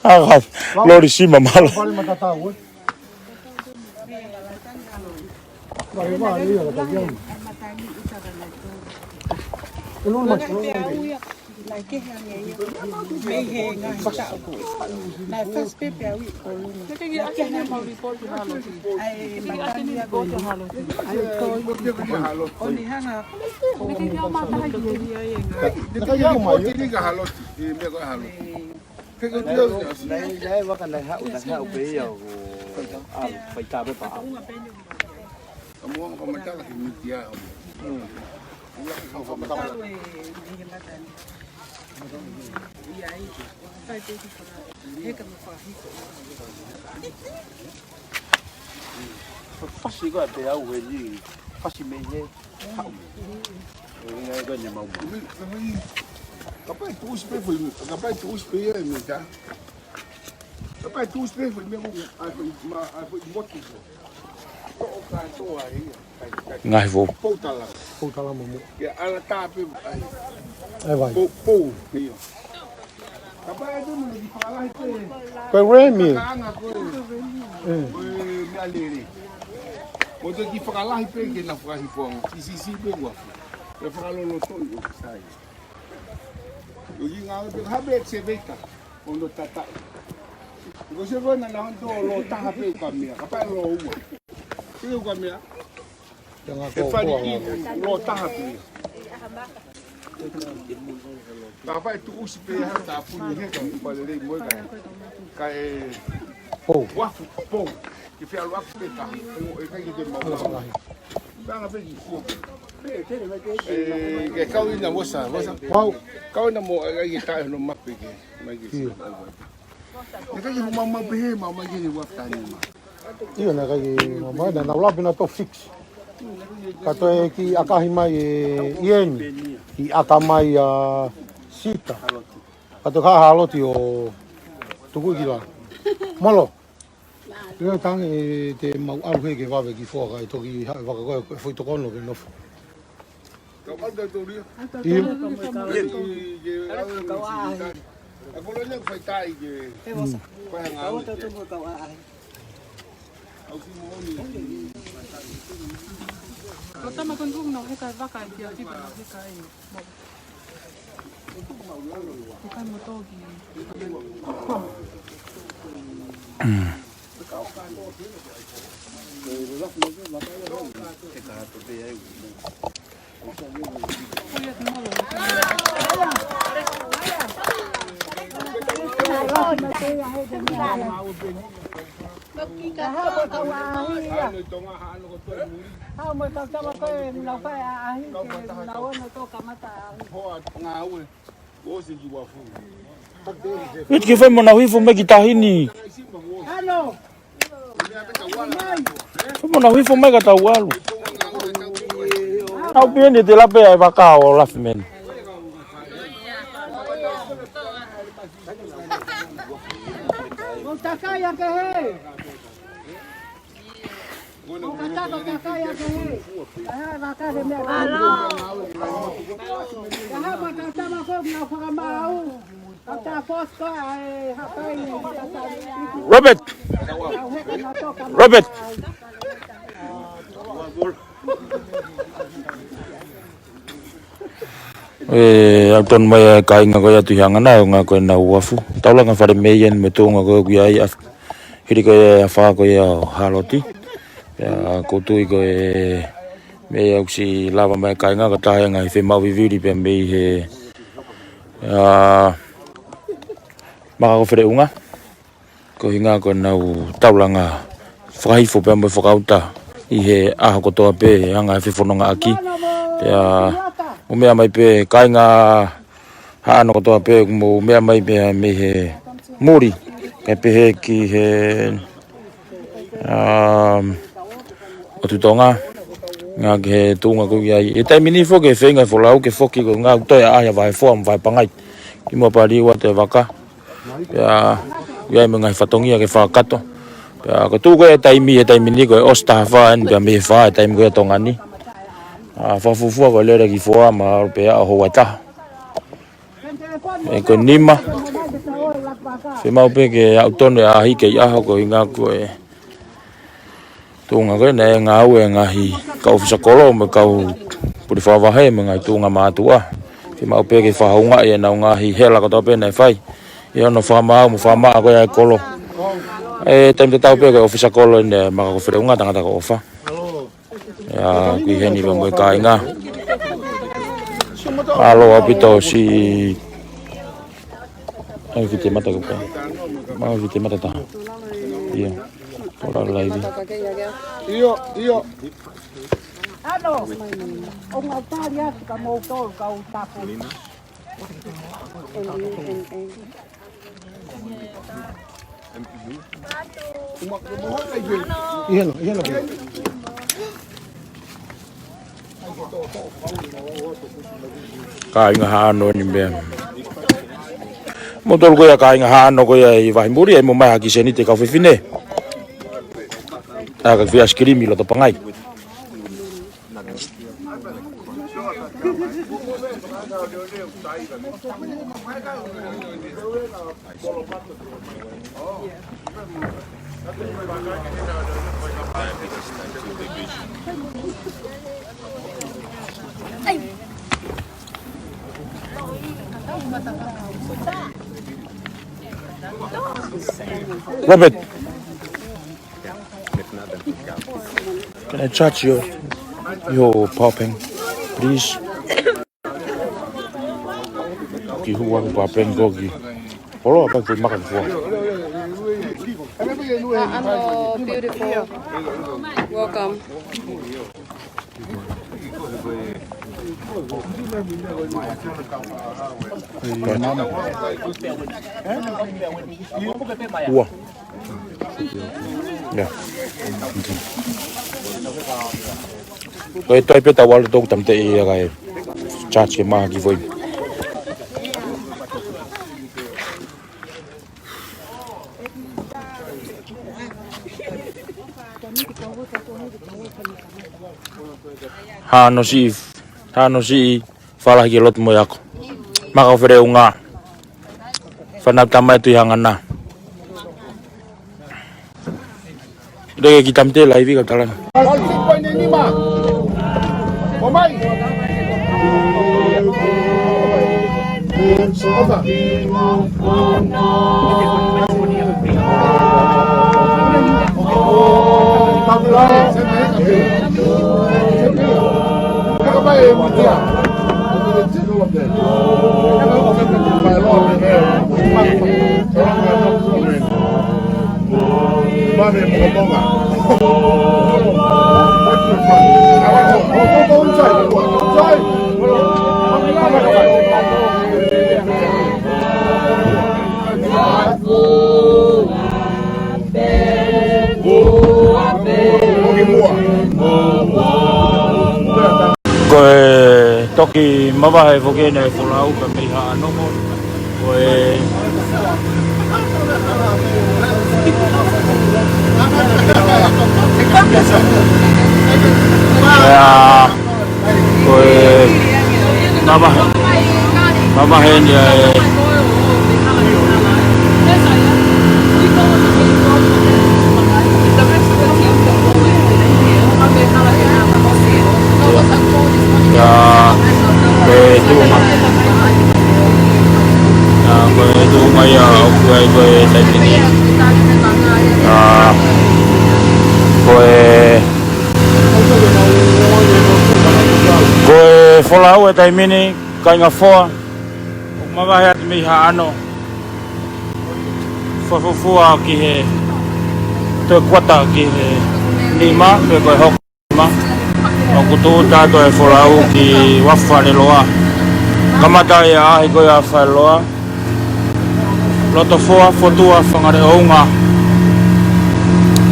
ʻA ka, loli sima mālō. Naʻe kehe ange ia. Mei he ngaahi taʻu. Naʻe fasi pē pea ui ʻolunga. Naʻe kehe ange ia. ʻAe, matani ia ko eni. ʻAe, ko eni. ʻO ne hanga. Naʻe kehe ange ia. Naʻe kehe ange ia. Naʻe, naʻe, naʻe vaka naʻe haʻu, naʻe haʻu pē ia ʻo, ʻa, fai tā pē pea ʻalu. Ka mo ka matala ki miti a. Fasi ko ē pē au he ni. Fasi mei he. Haʻu. Ui, ui, kapau ʻe tuʻusi pē foʻi, kapau ʻe tuʻusi pē ia e mita. Kapau ʻe tuʻusi pē foʻi meʻa ko, ʻa foʻi ma, ʻa foʻi motu ko. Toʻo kātoa ia. Ngaahi fou. Pou tala. Pou tala mo mo. Ia ala tā pē ai. ʻE vai. Pou, pou, ia. Kapau ʻe te mo ki fakalahi pē. Ko e remi. Kaanga ko e. ʻE. Ko e meʻa lele. Mo te ki fakalahi pē ke na fakahi fong. Sisi pē ua. Ke fakaloloto i o sai. Ko i ngā pē habe excavator. Ono tata. Ko se ko na na hono lo taha pē ka meʻa. Kapau lo ua. Pē ka meʻa. Ke fali ki lo taha pē. Kapau ʻe tuʻusi pē ha tā puni he ka pale lei mo e ka. Ka e. Pou. Uafu, pou. Ke fea lo aku pē ka. Ko e kai ke te mau. Banga pē ki kuo. ʻE, ke kau ina mo sa, mo sa. Pau. Kau ina mo, ʻai ke tae hono mape ke. Mai ke. Ia. Ke kai ke mau mau pē he, mau mai ke ni uafu tani ma. Ia naʻe kai ke mau mai, naʻa nau lapi na to fix. Ka toe ki ʻakahi mai e ieni, ki ʻaka mai a sita. Ka toe ka haloti ʻo tuku ki la. Molo. Ia tangi e te mau ʻalu he ke vave ki fua kai toki haʻe vaka ko e foʻi tokono ke nofo. Kau ʻalu tau tō ria. Ia. Kau ʻalu tau tō ria. Kau ʻalu tau tō ria. Ko tama kon hung no heka vaka i kia tipa no heka e. Ko kai mo tō ki. Iti ke fai mo nau hifo mai ki tahi ni. Fai mo nau hifo mai ka tau ʻalu. Au pē ni te lape ai vaka ʻo lafi meni. Mo takai a ke he. Mo kata ko takai a ke he. Aha, vaka he meʻa. Aha, mo kata ma ko na fakamau. Robert. Robert. ʻE, ʻalu tonu mai e kāinga ko ia Tuʻi Hangana, ʻo ngā ko e nau uafu. Taulanga fale mei eni mo e tuʻunga ko ē ʻoku ʻi ai ʻa hili ko ē ʻa fā ko ia ʻo Haloti. Pea ʻoku ou tui ko e meʻa ʻoku siʻi lava mai e kāinga ka taha e ngaahi femau vivili pea mei he, ʻa, Maka ko Feleʻunga. Ko e ʻuhinga ko ʻenau taulanga fakahifo pea mo e fakauta ʻi he ʻaho kotoa pē ʻa e ngaahi fefonongaʻaki. Pea mou meʻa mai pē kāinga Haʻano kotoa pē, mou meʻa mai pē mei he muli. Kae pehē ki he, um, ʻOtu Tonga. Ngā ki he tuʻunga ko ia. ʻI he taimi ni foki ʻe feinga e folau ke foki ko e ngā ʻoku toe ʻaʻahi ʻa Vahefoa mo Vahepangai. Kimuʻa pea liu atu e vaka. Pea ʻi ai mo e ngaahi fatongia ke fakakakato. Pea ko e tuʻu ko ē e taimi, e taimi ni ko e ʻosi taha fā eni, pea mei he fā e taimi ko ē ʻa Tonga ni. ʻA, fakafuofua ko e lele ki Foa ma ʻalu pē ʻo houa ʻe taha. ʻE ko e nima. Fiemaʻu pē ke aʻu tonu e ʻaʻahi kei ʻaho ko e ʻuhinga ko e tuʻunga ko ē naʻe ngāue e ngaahi kau ʻōfisa kolo mo e kau pule fakavahe mo e ngaahi tuʻunga mātuʻa. Ke maʻu pē ke fakahoungaʻi ʻenau ngaahi hela kotoa pē naʻe fai. ʻI hono fakamaau mo fakamaʻa ko ia e kolo. ʻE taimi tatau pē ko e ʻōfisa kolo ʻeni, Maka ko Feleʻunga, tangata ko ʻOfa. ʻIa, ʻoku ʻi heni pea mo e kāinga. Mālō ʻaupito siʻi. ʻAi, fite mata ko pē. Mau fite mata taha. ʻIa. Ko la laivi. ʻIo, ʻio. Ano, ʻo ngā tali atu ka mou tolu ka u tapu. ʻI hena, ʻi hena. Kāinga Haʻano ni meʻa. Mo tolu ko ia kāinga Haʻano ko ia ʻi Vahimuli, ʻe mo mai ha kiʻi seniti kau fefine. ʻA ka fia sikilimi loto pangai. Robert. Can I charge your, your power bank, please? Kiʻi hū ʻeku power bank ko ē ki. Holo, apa ke makan fua. Ano, beautiful. Welcome. Ua. ʻIa. Ko e toe pē tau ʻalu toku tamte ia kae charge ke maha ki foʻi. Haʻano siʻi, Haʻano siʻi. Falahi ke lotu mo e ako. Maka ko Feleʻunga. Fānau tamai atu ʻi Hangana. Leke ki tamte laivi ka talan. Ko e toki mavahe foki ʻeni e folau ka mei Haʻano ko e, ʻa, ko e mavahe, mavahe ʻeni e. ʻIa, ko e tuʻunga. ʻIa, ko e tuʻunga ia ʻoku ʻi ai ko e taimi ni. ʻIa, ko e, ko e folau e taimi ni, kāinga foa, ʻoku mavahe atu mei Haʻano. Fuofua ki he toe kuata ki he nima, pe ko e hoko nima. ʻOku tūʻuta atu e folau ki Uafu Faleloa. Kamata ia ʻaʻahi ko ia Faleloa. Lotofoa, Fotua, Fangaleʻounga.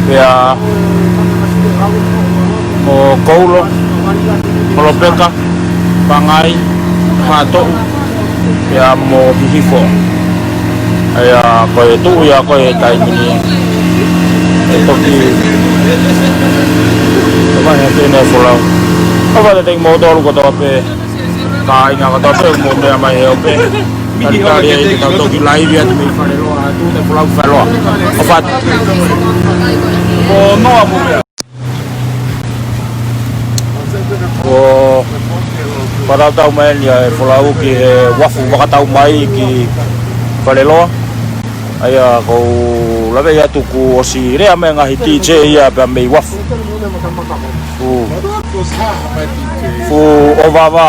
Pea mo Koulo, Molopeka, Pangai, Haʻatoʻu, pea mo Hihifo. ʻIa, ko e tuʻu ia ko e taimi ni. ʻE toki. Tama ia te ne folau. ʻOfa atu kiate kimoutolu kotoa pē. Kāinga kotoa pē, mou meʻa mai he ope. Talitali ai te tau toki laivi atu mei Faleloa, atu te folau Faleloa. ʻOfa atu. Ko noa mo mea. Ko Fakatautau mai eni ʻa e folau ki he uafu fakatau mai ki Faleloa. ʻA ia ʻoku ou lave atu kuo ʻosi lea mai ngaahi D J ia pea mei uafu. Fuʻu, fuʻu ʻovava.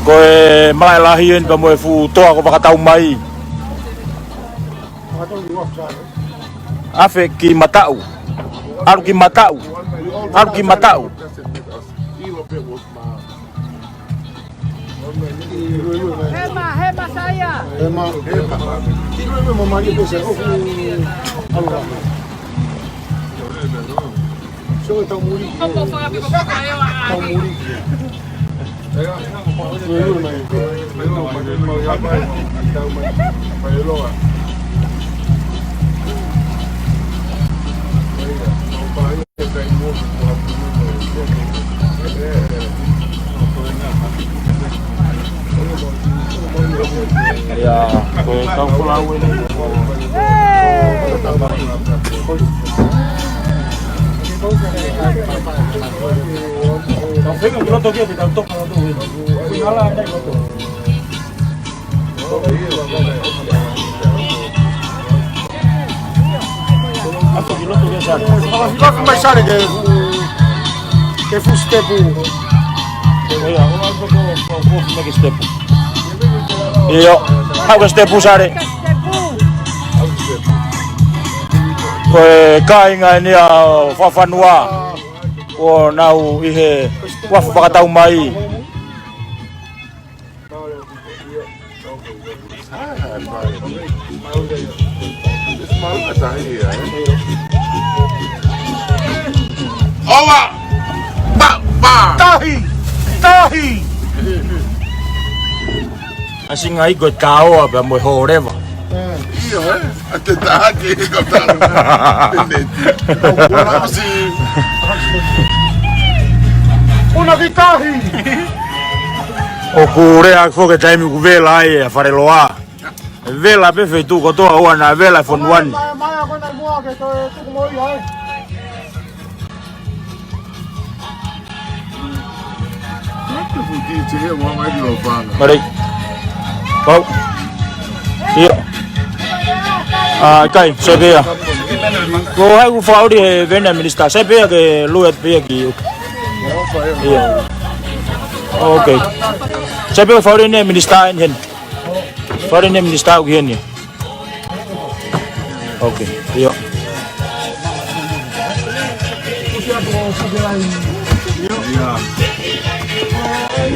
Ko e malaʻe lahi eni pea mo e fuʻu toa kuo fakatau mai. Afe ki Mataʻu. ʻAlu ki Mataʻu. ʻAlu ki Mataʻu. Hema, hema saya. Hema, hema. Kilometer mo mali pesa. ʻAlu. Sio tau muli. Tau muli. ʻIa, ko e kau folau eni. Tau feinga ki loto ki ai, tau toka loto eni. Kui hala ʻanai loto. Ato ki loto ke sale. Fakafilofi mai sale ke, ke fuʻu sitepu. ʻIo, ʻo ato ko, ko, ko, ko, ke sitepu. ʻIo, haʻu ke sitepu sale. Ko e kāinga eni ʻa Fafanua. Kuo nau ʻi he uafu fakatau mai. Ova! Pa, pa! Tahi! Tahi! ʻAsi ngai ko e taoa pea mo e hōleva. ʻIo, ē? ʻA te taha ke he kau tau. Peneti. Kona ʻosi. Kona ki tahi! ʻOku lea ʻaki foki e taimi ʻoku vela ai ʻa Faleloa. Vela pē feituʻu kotoa ʻoua naʻa vela e fonua ni. Mai, mai, mai, ko e nai mua ke toe tuku mo ia, ē. Mare. Pau. ʻIo. ʻA, ʻikai, sai pē ia. Ko hai ʻoku fakaʻuli he vena minisitā, sai pē ia ke lue pē ia ki. ʻIo. Ok. Sai pē ia fakaʻuli ʻe he minisitā eni heni. Fakaʻuli ʻe he minisitā ʻoku ʻi heni. Ok, ʻio.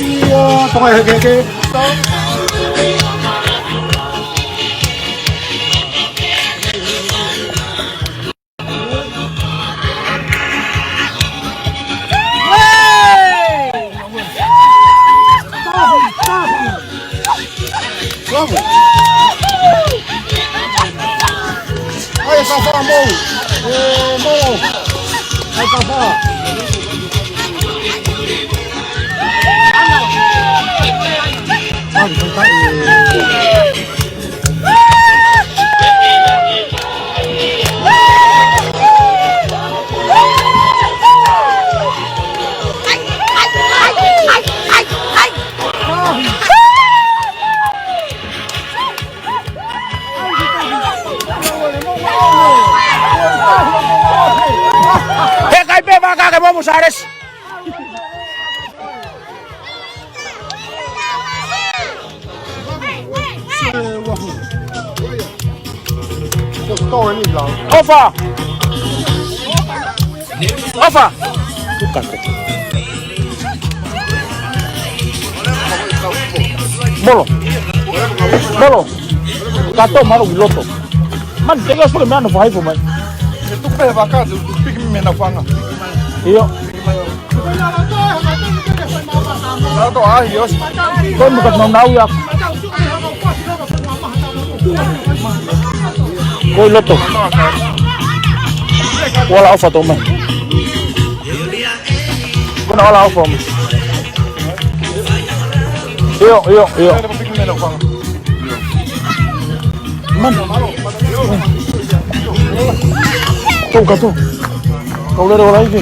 ʻIo, toka hekeheke. Vamos. Ai, Kafā, mou. Ē, mou. Ai, Kafā. Ai, Kafā. He kai pē vaka ke momo Sālesi. ʻOfa! ʻOfa! Tuka, tuka. Molo. Molo. Kato malo ki loto. Man, te ke ʻosi pake meʻa na fai fo mai. Ke tuku pē vaka, tuku piki meʻa na fanga. ʻIo. Ko e muka nau nau ia. Ko e loto. Wala ʻofa tō mai. Ko na wala ʻofa mai. ʻIo, ʻio, ʻio. Man. Tau kato. Kau lele ora ike.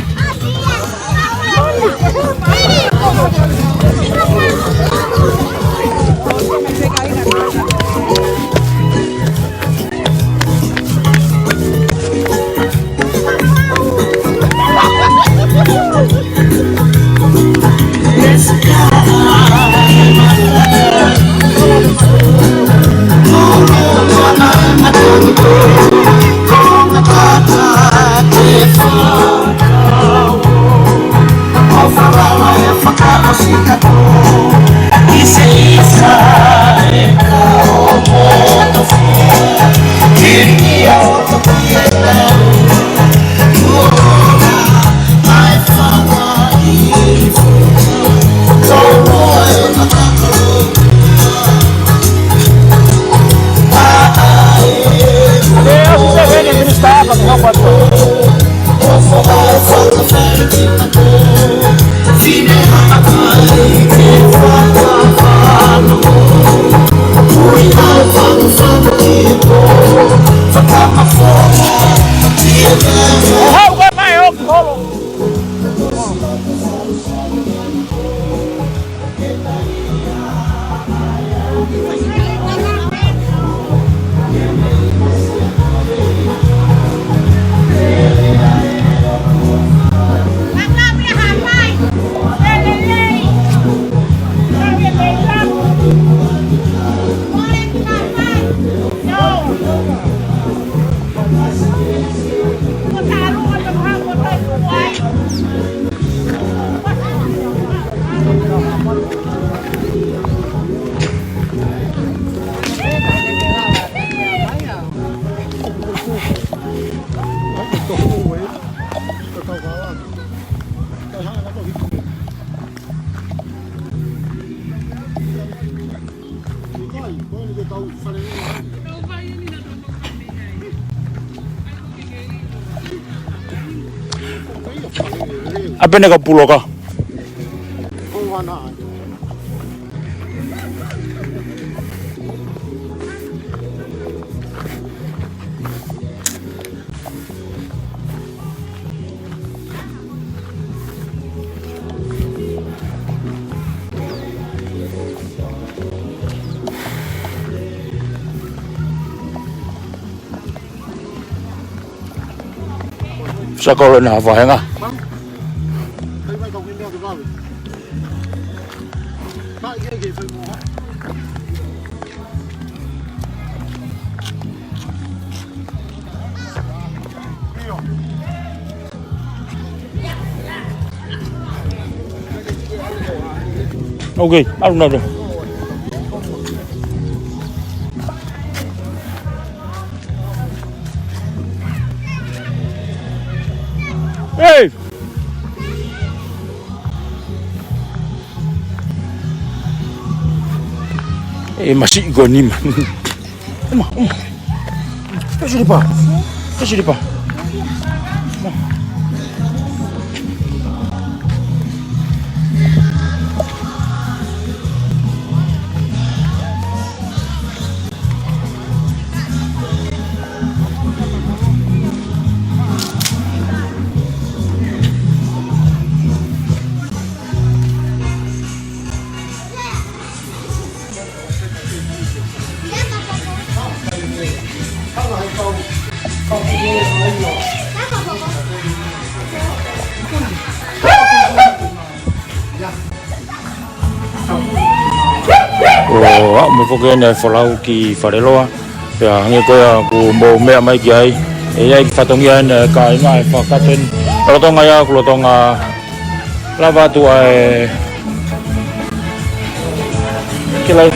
ʻA pene ka puloka. Sa kolo na vahenga. Okay, ʻalu na. Hey! E masiʻi ko eni ma. Uma, uma. Ke silipa. Ke silipa. Uma. ʻO aʻu mai foki eni e folau ki Faleloa. Pea hangē ko ia kuo mou meʻa mai ki ai, ʻe ʻi ai e kiʻi fatongia ʻeni e kāinga ʻe fakakātoa ʻeni. Lolotonga ia, kuo lolotonga lava atu ʻa e kilai.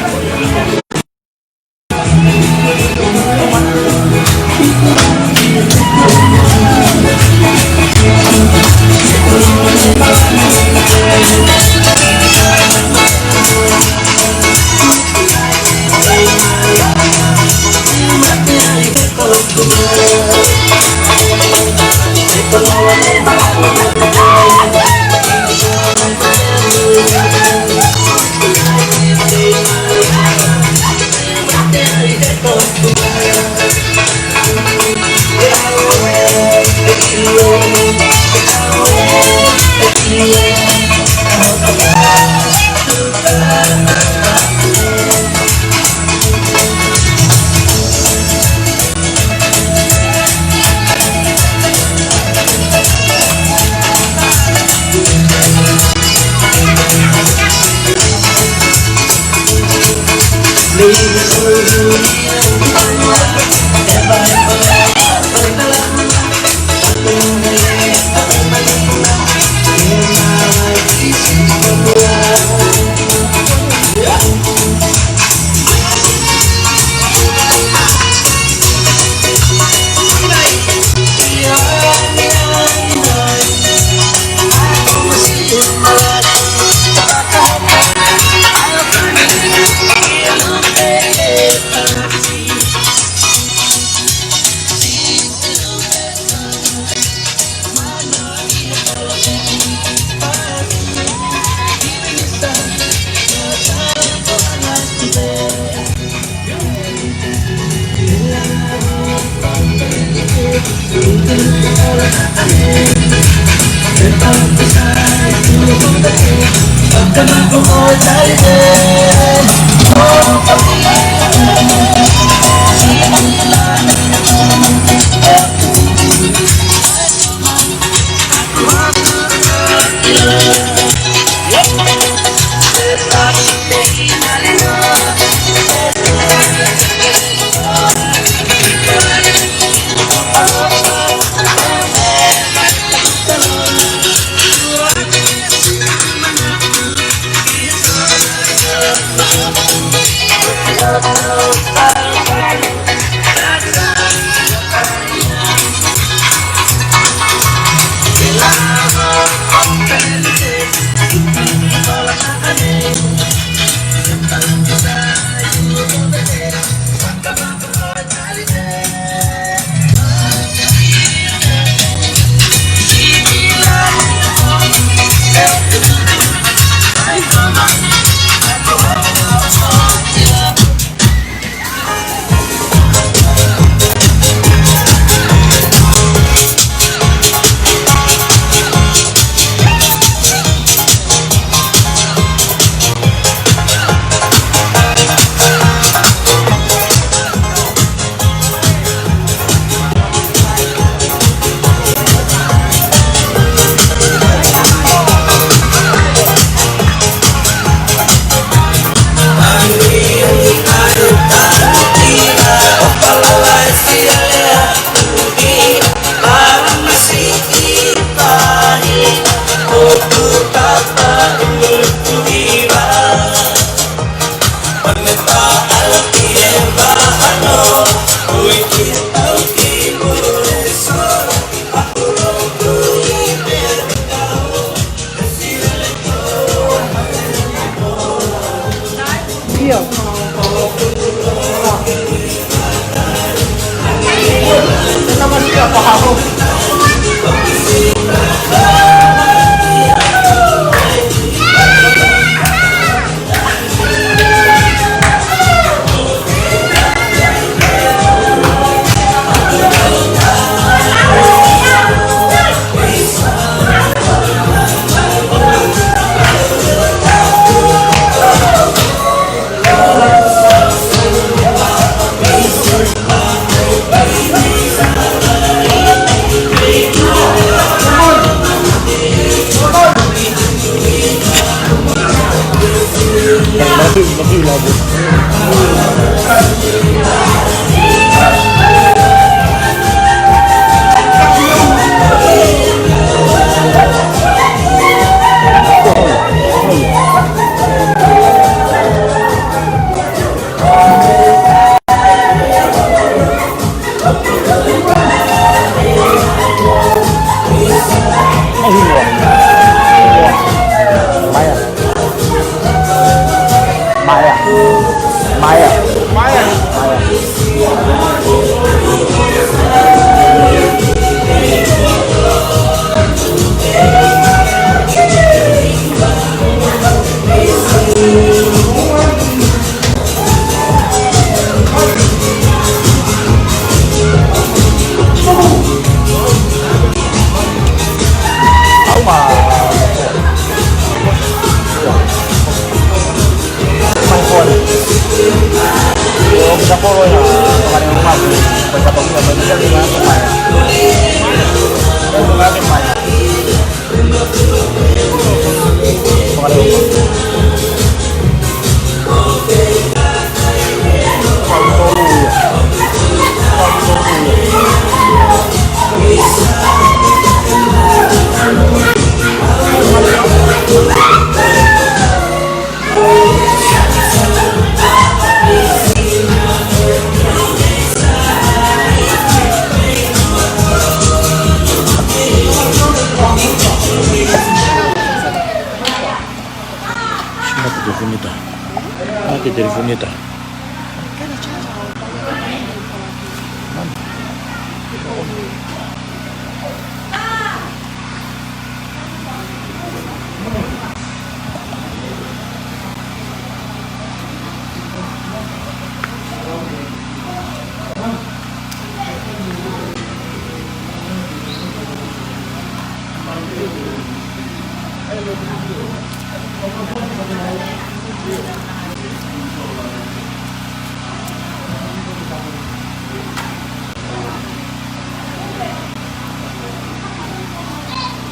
Nita.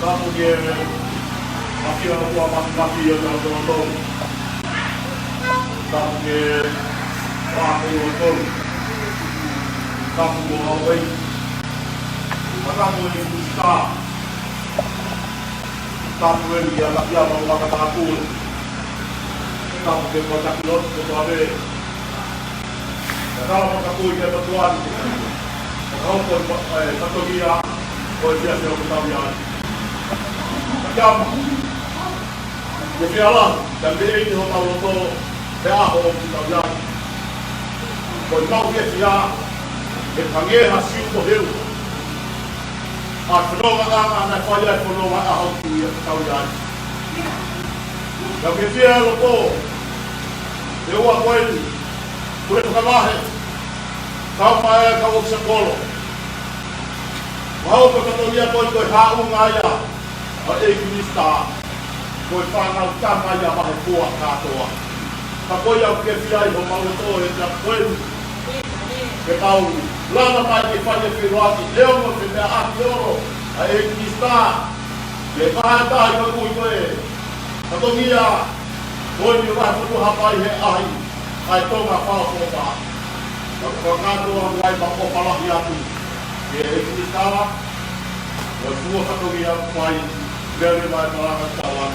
Tapu ki he mafia ʻo e ʻOtua Māfimafi ʻi hotau lotolotonga. Tapu ki he Fakamoʻui ʻo e ʻOtua. Tapu mo Hawaii. Tapu ki he Fusita. Tapu ki he Laʻā mo Makatapu. Tapu ki he Pātaki Lotu ko Tuʻavē. Ka tala mo ka kui ke matuari. Ka kau ko e pa-, e, fatongia, ko e fiafia ʻoku tau ʻi ai. Ka kiama, ke fia la, ka me ʻi hotau loto, he ʻaho ʻoku tau ʻi ai. Ko e mau fiafia, he pange ha siu ko heu. ʻA e fononga ʻa, ʻa, naʻe fai ai e fononga ʻa hau kui ʻa tau ʻi ai. Ka ke fia loto, he ua ko eni, pule fakavahe, kau mai e kau ʻofisa kolo. Mau ko e fatongia ko e ko e haʻunga ia, ʻa e ʻEiki Minisitā. Ko e fānau tama ia mahe fua kātoa. Ka ko ia ʻoku ke fia ʻi homau loto he tapu ko eni. Ke mau lava mai ke fai e feʻiloaki, ʻe ongo ke meʻa ʻaki ʻolo, ʻa e ʻEiki Minisitā. Ke paha tahi ka kui ko e. Ka tongia, ko eni ʻoku hā fotu hapai he ʻahi, ʻa e Tonga Power Corps. Ka ko kātoa ʻoku ʻi ai ma ko palahi atu. Ke ʻEiki Minisitā, ʻo e fua fatongia ʻoku ʻi ai. Lele mai malanga tauan.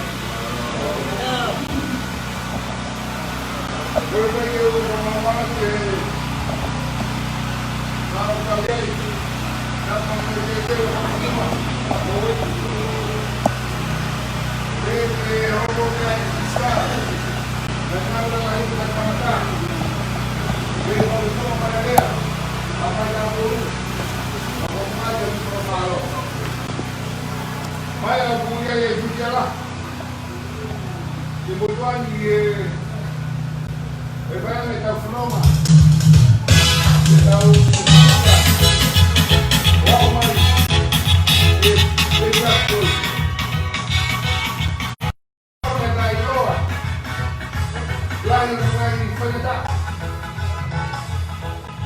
Mai ʻa Kuia e Kuia la. Ke motuʻa ni e, e fai ange tau fononga. Ke tau, ʻo aʻu mai. E, e tau. Ke tai loa. Lahi mai fai ta.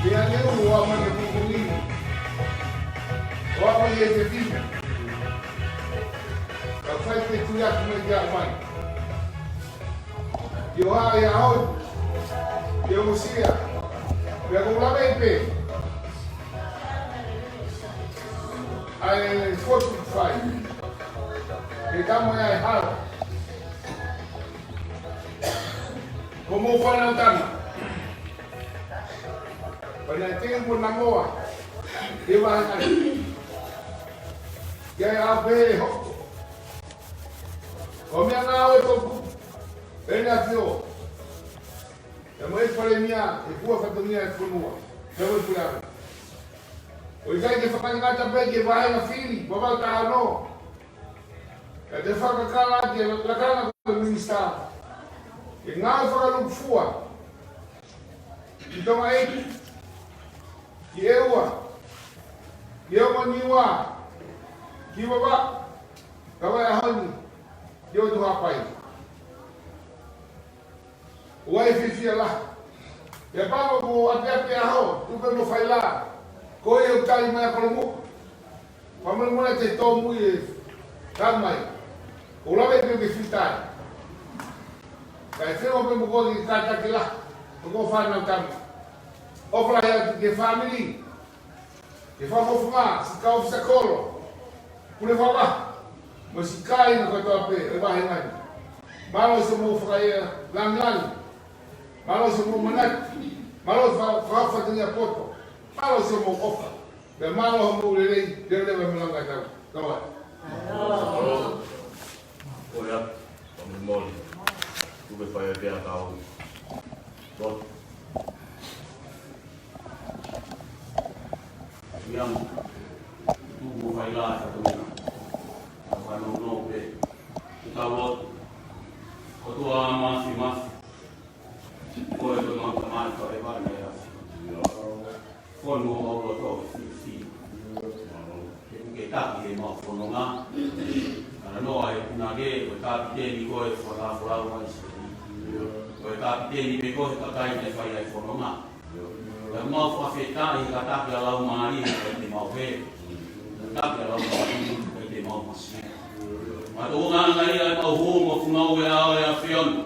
Ke ange ua mai ke pupuni. ʻO aʻu mai e te pina. Ka fai pē tui atu mai kia mai. ʻIo ha ia au. ʻIo mo sia. Pea ko lave pē. ʻAi fotu fai. Ke tama ia e hala. Ko mo fana tana. Pea naʻe teu mo na moa. Ke vahe kai. Ke ai a pē hoko. Ko mea ngā o e toku, pena fio. E mai Palēmia, e fua fatongia e fonua. Ke mai pulea. ʻOku ʻikai ke fakangatangata pē ke vahenga fili, vavau taha noa. Ka te fakakala ke lakanga ko e Minisitā. Ke ngāue fakalūkufua. Ki Tonga ʻEiki. Ki ʻEua. Ki ʻOmoniua. Ki Vavaʻu. Ka vai ʻaho ni. Ki ʻOtu Haʻapai. ʻOku ʻi ai e fiefia lahi. Pea pau mo ʻapiʻapi ʻaho, tupe mo faila. Ko ia ʻoku tali mai ʻa Kolomuʻa. Fakamolemole te tōmui e tali mai. ʻOku lave pē ke fitai. Kae fengo pē mo ko ki kātaki lahi. Ko ko fānau tama. ʻOfa lahi atu ki he fāmili. Ke fakafofonga, siʻi kau ʻofisa kolo. Pule fava. Mo siʻi kāinga kotoa pē, ʻe vahe ngani. Mālō siʻomou fakaʻelangilangi. Mālō siʻomou manatu. Mālō fa-, fa-, fatongia poto. Mālō siʻomou ʻofa. Pea mālō hoʻomou lelei, lelei mai malanga tau. Tau ai. ʻOi atu, fakamolemole. Tupe fai ake ʻa kau. Ia, tuku mo fai la e fatongia. Ka fanongo pē. Ke tau lotu. ʻOtua Māfimafi. Ko e ko mau tamai ka e vale ia. Fonu homau loto, fiefia. Ke puke taki he mau fononga. Talanoa e punake, ko e kapiteni ko e fakafolau mai se. Ko e kapiteni pē ko e kakai ne fai ai fononga. Ko e mau fakafetaʻi he ka taki ʻa Laumālie, ko e te mau he. Ka taki ʻa Laumālie, ko e te mau masi. Mātuʻa ngā ia e mau hū, mo funga ue ʻa e ʻAfiona.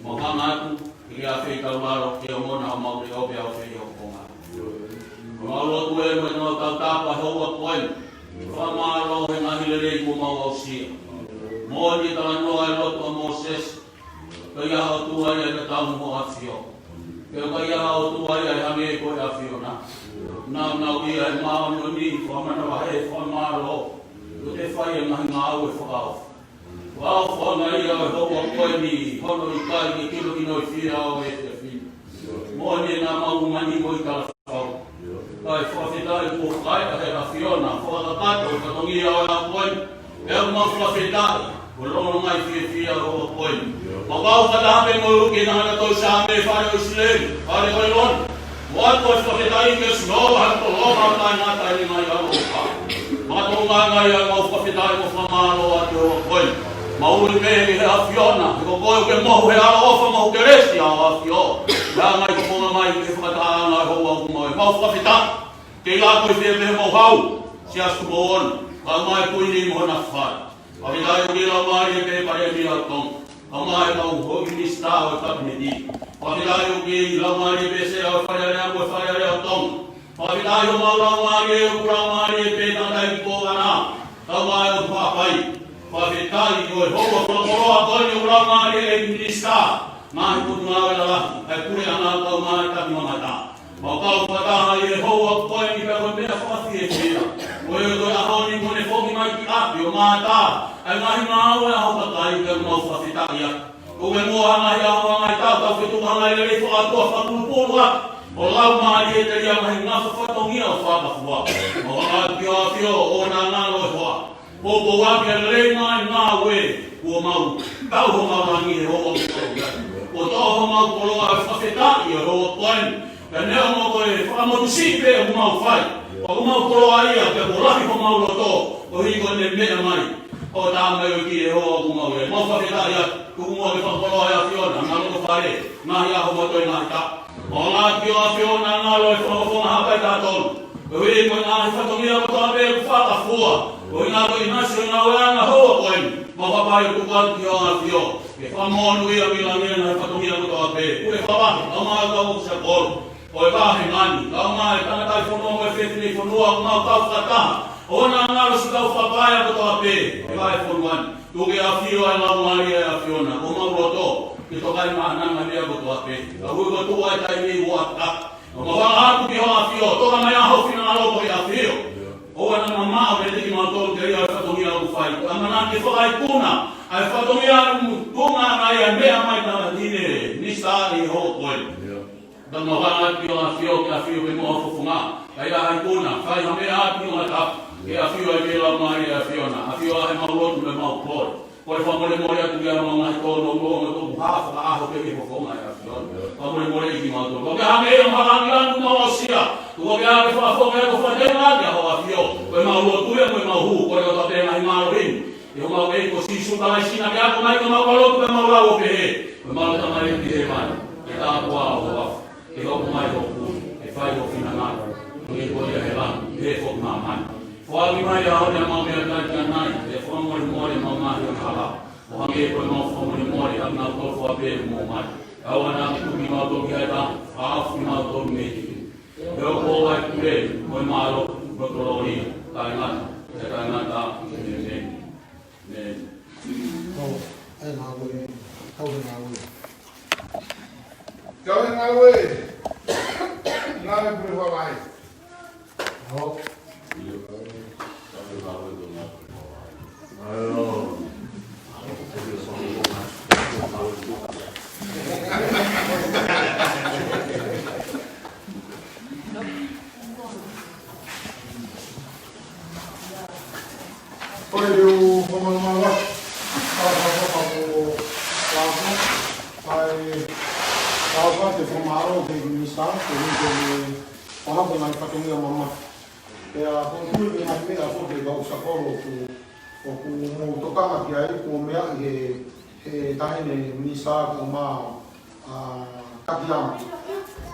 Mau hanga atu, ke ke afei tau lalo, ke ongona homau leʻo pea ʻo fei ʻo konga. Ko mau lotu ē mo e mau tautapa he houa ko eni. Fakamālō he ngaahi lelei kuo mau aʻusia. Moʻoni e talanoa e lotu ʻa Mōsese. Ko ia ʻOtua ia e tatau mo e ʻAfio. Ko ia ʻOtua ia e hangē ko e ʻAfiona. Nāunau ia e māʻoniʻoni, fakamanavahē, fakamālō. Ko e fai e ngaahi ngāue fakaofo. Ua o fanga ia e houa ko eni, hono ʻikai ke kilo kino i fia ʻo e te fina. Moʻoni e nā mau mani mo i kala fau. Kae fakafetaʻi kuo fai ʻa e ʻAfiona, fakakakato e fatongia ʻo e ʻaho ko eni. ʻE au mau fakafetaʻi, ko e longo ngai fiefia ʻo e houa ko eni. Mau kau fakataha pē mo e uke na hana tau Sāme fale ʻo ʻIsileli, fale ʻo ʻEloni. ʻOatu e fakafetaʻi kia Sihova, hana ko Sihova, taʻengata ʻene ngaahi ʻaloʻofa. Mātuʻa ngā ia mau fakafetaʻi mo fakamālō atu he houa ko eni. Mau ui pē ki he ʻAfiona, he ko koe ʻoku ke mohu he ʻaloʻofa mo e kelesi ʻa e ʻAfio. Pea ngaahi koponga mai ke fakataha ʻa e houa ʻoku mau ʻi ai. Mau fakafetaʻi, ke ʻi ai ko e fiefia he mau hau, Siasi Tupou Ono, kae ʻumaʻā e Kuini mo hona fale. Fakafetaʻi ʻoku ke lau mālie pē Palēmia ʻo Tonga. Kae ʻumaʻā e kau houʻeiki minisitā ʻo e Kapineti. Fakafetaʻi ʻoku ke lau mālie pē Sea ʻo e Fale Alea mo e Fale Alea ʻo Tonga. Fakafetaʻi ʻoku mau lau mālie, ʻoku lau mālie pē tangataʻeiki kōvana. Kae ʻumaʻā e ʻOtu Haʻapai. Fakafetaʻi ko e houa fakakoloa ko eni ʻoku lau mālie e minisitā. Ngaahi potungāue lalahi, ʻa e puleʻanga kae ʻumaʻā e taki mamata. Mau kau fakataha ʻi he houa ko eni pea ko e meʻa fakafiefia. Ko e ko e ʻaho ni mo ne foki mai ki ʻapi ʻo mātā ʻa e ngaahi ngāue ʻa ho kakai pea mau fakafetaʻi atu. Ko e mo ha ngaahi ʻaho ngaahi taʻu tau fetuʻu ha ngaahi lelei fakaʻotua fakapulupulu atu. ʻO lau mālie telia ngaahi ngafa fatongia ʻo fakafua. Mau ʻoatu ki he ʻAfio ʻo na ngalo e hoa. Poupou ʻaki ʻa e lelei ngāue kuo mau tau homau langi he houa ʻoku tau ʻi ai. Kuo toʻo homau koloa ʻo e fakafetaʻi ʻi he houa ko eni. Pea neongo ko e fakamotu siʻi pē ʻoku mau fai, ʻoku mau koloa ia pea kuo lahi homau loto koeʻuhi ko ʻene meʻa mai ʻo tā mai ʻo ki he houa ʻoku mau ʻi ai. Mau fakafetaʻi atu, tuku muʻa ke fakakoloa e ʻAfiona, ngaahi loto fale, ngaahi ʻaho mo e ngaahi taʻu. Mau ʻoatu ki he ʻAfiona ngalo e fakafofonga Haʻapai taha tolu. Koeʻuhi ko e ngaahi fatongia kotoa pē kuo fakafua. Koeʻuhi ko e ʻinasi ʻo e ngāueʻanga houa ko eni. Mau hapai ʻo tuku atu ki he ʻAfio. Ke fakamonūʻia mei langi e ngaahi fatongia kotoa pē. Pule fakavahe, kae ʻumaʻā e kau ʻosi ʻa e kolo. Ko e vahe ngani, kae ʻumaʻā e tangataʻi fonua mo e fefine fonua, mau kau fakataha. ʻOua naʻa ngalo siʻi kau fakapaea kotoa pē. He vahe fonua ni. Tuku ke ʻafio ʻa e Laumālie ʻa e ʻAfiona, ko homau loto, ke tokaimaʻananga meʻa kotoa pē. Ka ui ko tuʻu ai taimi ua ka. Ka mau hanga atu ki he ʻAfio, toka mai ʻa ho finangalo ko e ʻAfio. ʻOua naʻa mamaʻo meiate kimautolu telia e fatongia ʻoku fai. Ka ʻamanaki ke fakaikuna, ʻa e fatongia ʻoku tuʻunga ai ʻa e meʻa mai tangata ni ne, ni sa i ho koe. Ka mau hanga atu ki he ʻAfio, ke ʻafio pē mo ha fofonga. Ka ʻi ai ha ikuna, fai ha meʻa atu ki ho ngataʻa. Ke ʻafio ai pē Laumālie ʻa e ʻAfiona, ʻafio ai ʻemau lotu mo ʻemau kole. Kole fakamolemole atu ki he ʻemau ngaahi tōnounou mo e tō kuo hā fakaʻaho pē ki he fofonga ʻa e ʻAfiona. Fakamolemoleʻi kimautolu. Ko ke hanga ʻe ʻemau hanga ʻi langi mau aʻusia. Ko ke hanga ʻe fakafofonga ʻo fakateunga ʻaki ʻa ho ʻAfio. Ko ʻemau lotu ia mo ʻemau hū, kole ʻo tāpē ngaahi mālohi. ʻI homau ʻEiki ko Sīsū Kalaisi naʻa ke ako mai ko ʻemau lotu pea mau lau ʻo pehē. Ko ʻemau Tamai ʻoku ʻi hēvani, ke tāpuhā ho huafa, ke hoko mai hoʻo hoko, ke fai ho finangalo, hangē ko ia he langi, ʻi hē foki ʻi māmani. Foaki mai ʻa e ʻaho ni haʻamau meʻakai ʻanenai, ke fakamolemole ʻemau ngaahi angahala, ʻo hangē ko ʻemau fakamolemole ʻa kinautolu kotoa pē ʻoku mou mate. Kae ʻoua naʻa ke tuku kimautolu ki he taʻetaʻeʻaho, kae ʻoua naʻa ke fakahaofi kimautolu mei he ʻEiki. He ʻoku ʻoʻou ʻa e pule, mo e mālohi, mo e kolōlia, taʻengata, pea taʻengata, ʻēmeni. ʻĒmeni. ʻO, ʻai ngāue, kau he ngāue. Kau he ngāue. Ngāue pule ʻo haʻu ai. ʻO. ʻAio. Ke fakamālō ki he Minisitā, koeʻuhi ko e fakahoko e ngaahi fatongia mamata. Pea ʻoku ou tui ko e ngaahi meʻa ko ē ʻa e kau sakolo ʻoku, ʻoku mou tokanga ki ai, kuo meaʻi ʻe he, he Taʻahine Minisitā kae ʻumaʻā ʻa Takiyama.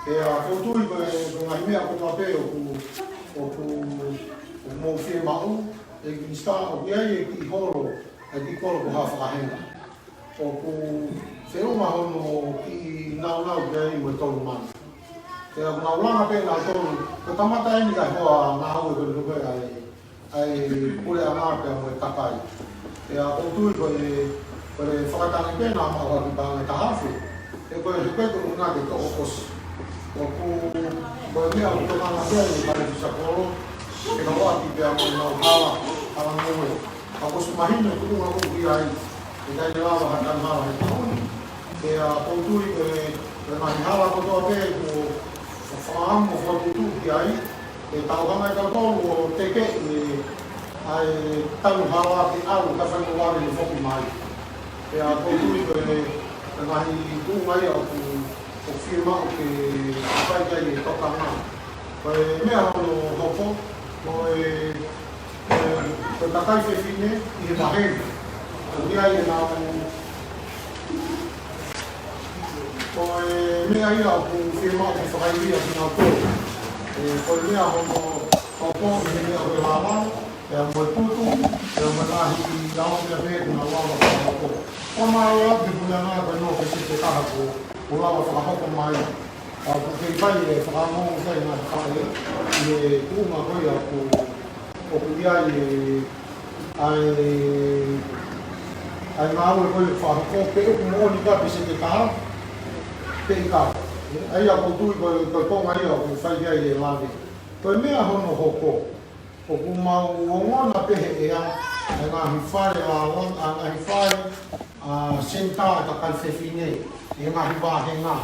Pea ʻoku ou tui ko e, ko e ngaahi meʻa kotoa pē ʻoku, ʻoku, ʻoku mou fiemaʻu, ʻe Minisitā, ʻoku ʻi ai e kiʻi holo, e kiʻi kolo ko Haʻa Fakahenga. ʻOku feʻunga hono kiʻi naunau ki ai mo e Tolomana. Pea ʻoku nau langa pē nautolu, ko e kamata eni ka hoa ngāue ko eni ko ē ʻa e, ʻa e puleʻanga pea mo e kakai. Pea ʻoku ou tui ko e, ko e fakatangi pē naʻa mau ʻaki paʻanga ʻe taha afe. He ko e, he ko e ʻuhinga ke toʻo ʻosi. ʻOku, ko e meʻa ʻoku tokanga ki ai e kau sakolo, ke nau ʻaki pea mo ʻenau hala, hala ngāue. Ka kuo ʻosi mahino e tuʻunga ʻoku ʻi ai, ʻe ʻikai lava ha tangata he taʻu ni. Pea ʻoku ou tui ko e, ko e ngaahi hala kotoa pē kuo fakaʻamu ʻo fokotuʻutuʻu ki ai, ʻe tau hanga ʻe tautolu ʻo tekeʻi ʻa e tanu hala ke ʻalu ka fai mo vale ni foki mai. Pea ʻoku ou tui ko e, ko e ngaahi tuʻunga ia ʻoku, ʻoku fiemaʻu ke fai ki ai e tokanga. Ko e meʻa hono hoko, ko e, ko e, ko e kakai fefine ʻi he vahe ni. ʻOku ʻi ai ʻenau, ko e meʻa ia ʻoku fiemaʻu ke fakaivia kinautolu. ʻE, ko e meʻa hono hoko, ʻi he meʻa ko e lālanga, pea mo e putu, pea mo e ngaahi lao meʻa pē ʻoku nau lava fakahoko. Fakamālō atu ki he puleʻanga ko eni ʻo pēseti ʻe taha kuo, kuo lava fakahoko mai. ʻA, ʻoku kei fai e fakaongoongo ki ai e ngaahi faʻē, ʻi he tuʻunga ko ia ʻoku, ʻoku ʻi ai e, ʻa e, ʻa e ngāue ko ia ʻoku fakahoko, pe ʻoku moʻoni pē pēseti ʻe taha, pe ʻikai. ʻA ia ʻoku ou tui ko e, ko e konga ia ʻoku fai ki ai e lave. Ko e meʻa hono hoko, ʻoku mau ongona pē he ʻea, ʻa e ngaahi fale lālanga, ʻa e ngaahi fale, ʻa, senitā ʻa e kakai fefine, ʻi he ngaahi vāhenga.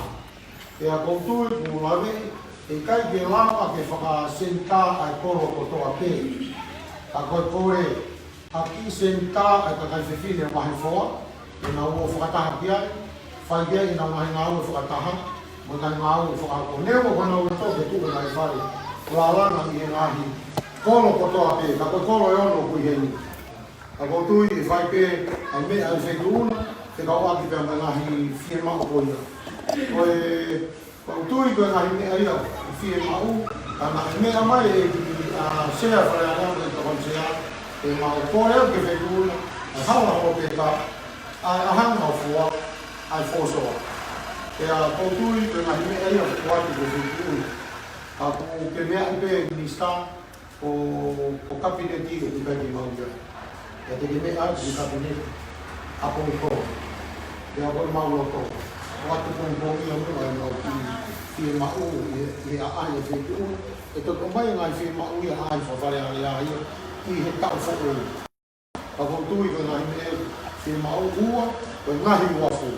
Pea ʻoku ou tui kuo lave, ʻe ʻikai ke lava ke fakasenitā ʻa e kolo kotoa pē. Ka ko e kole, ʻa e kiʻi senitā ʻa e kakai fefine ʻo Vahefoa, ke nau ō fakataha ki ai, fai ki ai ʻenau ngaahi ngāue fakataha, mo e ngaahi ngāue fakahoko. Neongo ko honau loto ke tuʻu e ngaahi fale lālanga ʻi he ngaahi kolo kotoa pē, ka ko e kolo ʻe ono ʻoku ʻi heni. Ka ʻoku ou tui ʻe fai pē ʻa e meʻa ʻa e feituʻu na, fekauʻaki pea mo e ngaahi fiemaʻu ko ia. Ko e, ʻoku ou tui ko e ngaahi meʻa ia ʻoku fiemaʻu, ka naʻe meʻa mai e, ʻa, Sea Fale Alea mo e Tokoni Sea, ʻe mau kole au ki he feituʻu na, ʻa e hala holo pē ka, ʻa e ʻahanga ʻo fua, ʻa e fōsoa. Pea ʻoku ou tui ko e ngaahi meʻa ia ʻoku ʻoatu ki he feituʻu na. Ka ʻoku ke meaʻi pē Minisitā, ko, ko e Kapineti ʻoku ʻikai ke mau ʻi ai. Ka te ke meʻa atu ki he Kapineti, ʻapongipongi. Pea ko ʻemau loto, ʻoatu pongipongi ia muʻa ʻemau kiʻi fiemaʻu ʻi he, ʻi he ʻaʻahi ʻa e feituʻu. ʻE toki ʻomai e ngaahi fiemaʻu ia ʻa e ʻaʻahi Fale Alea ia ʻi he taʻu foʻou. Ka ʻoku ou tui ko e ngaahi meʻa fiemaʻu ua, ko e ngaahi uafu.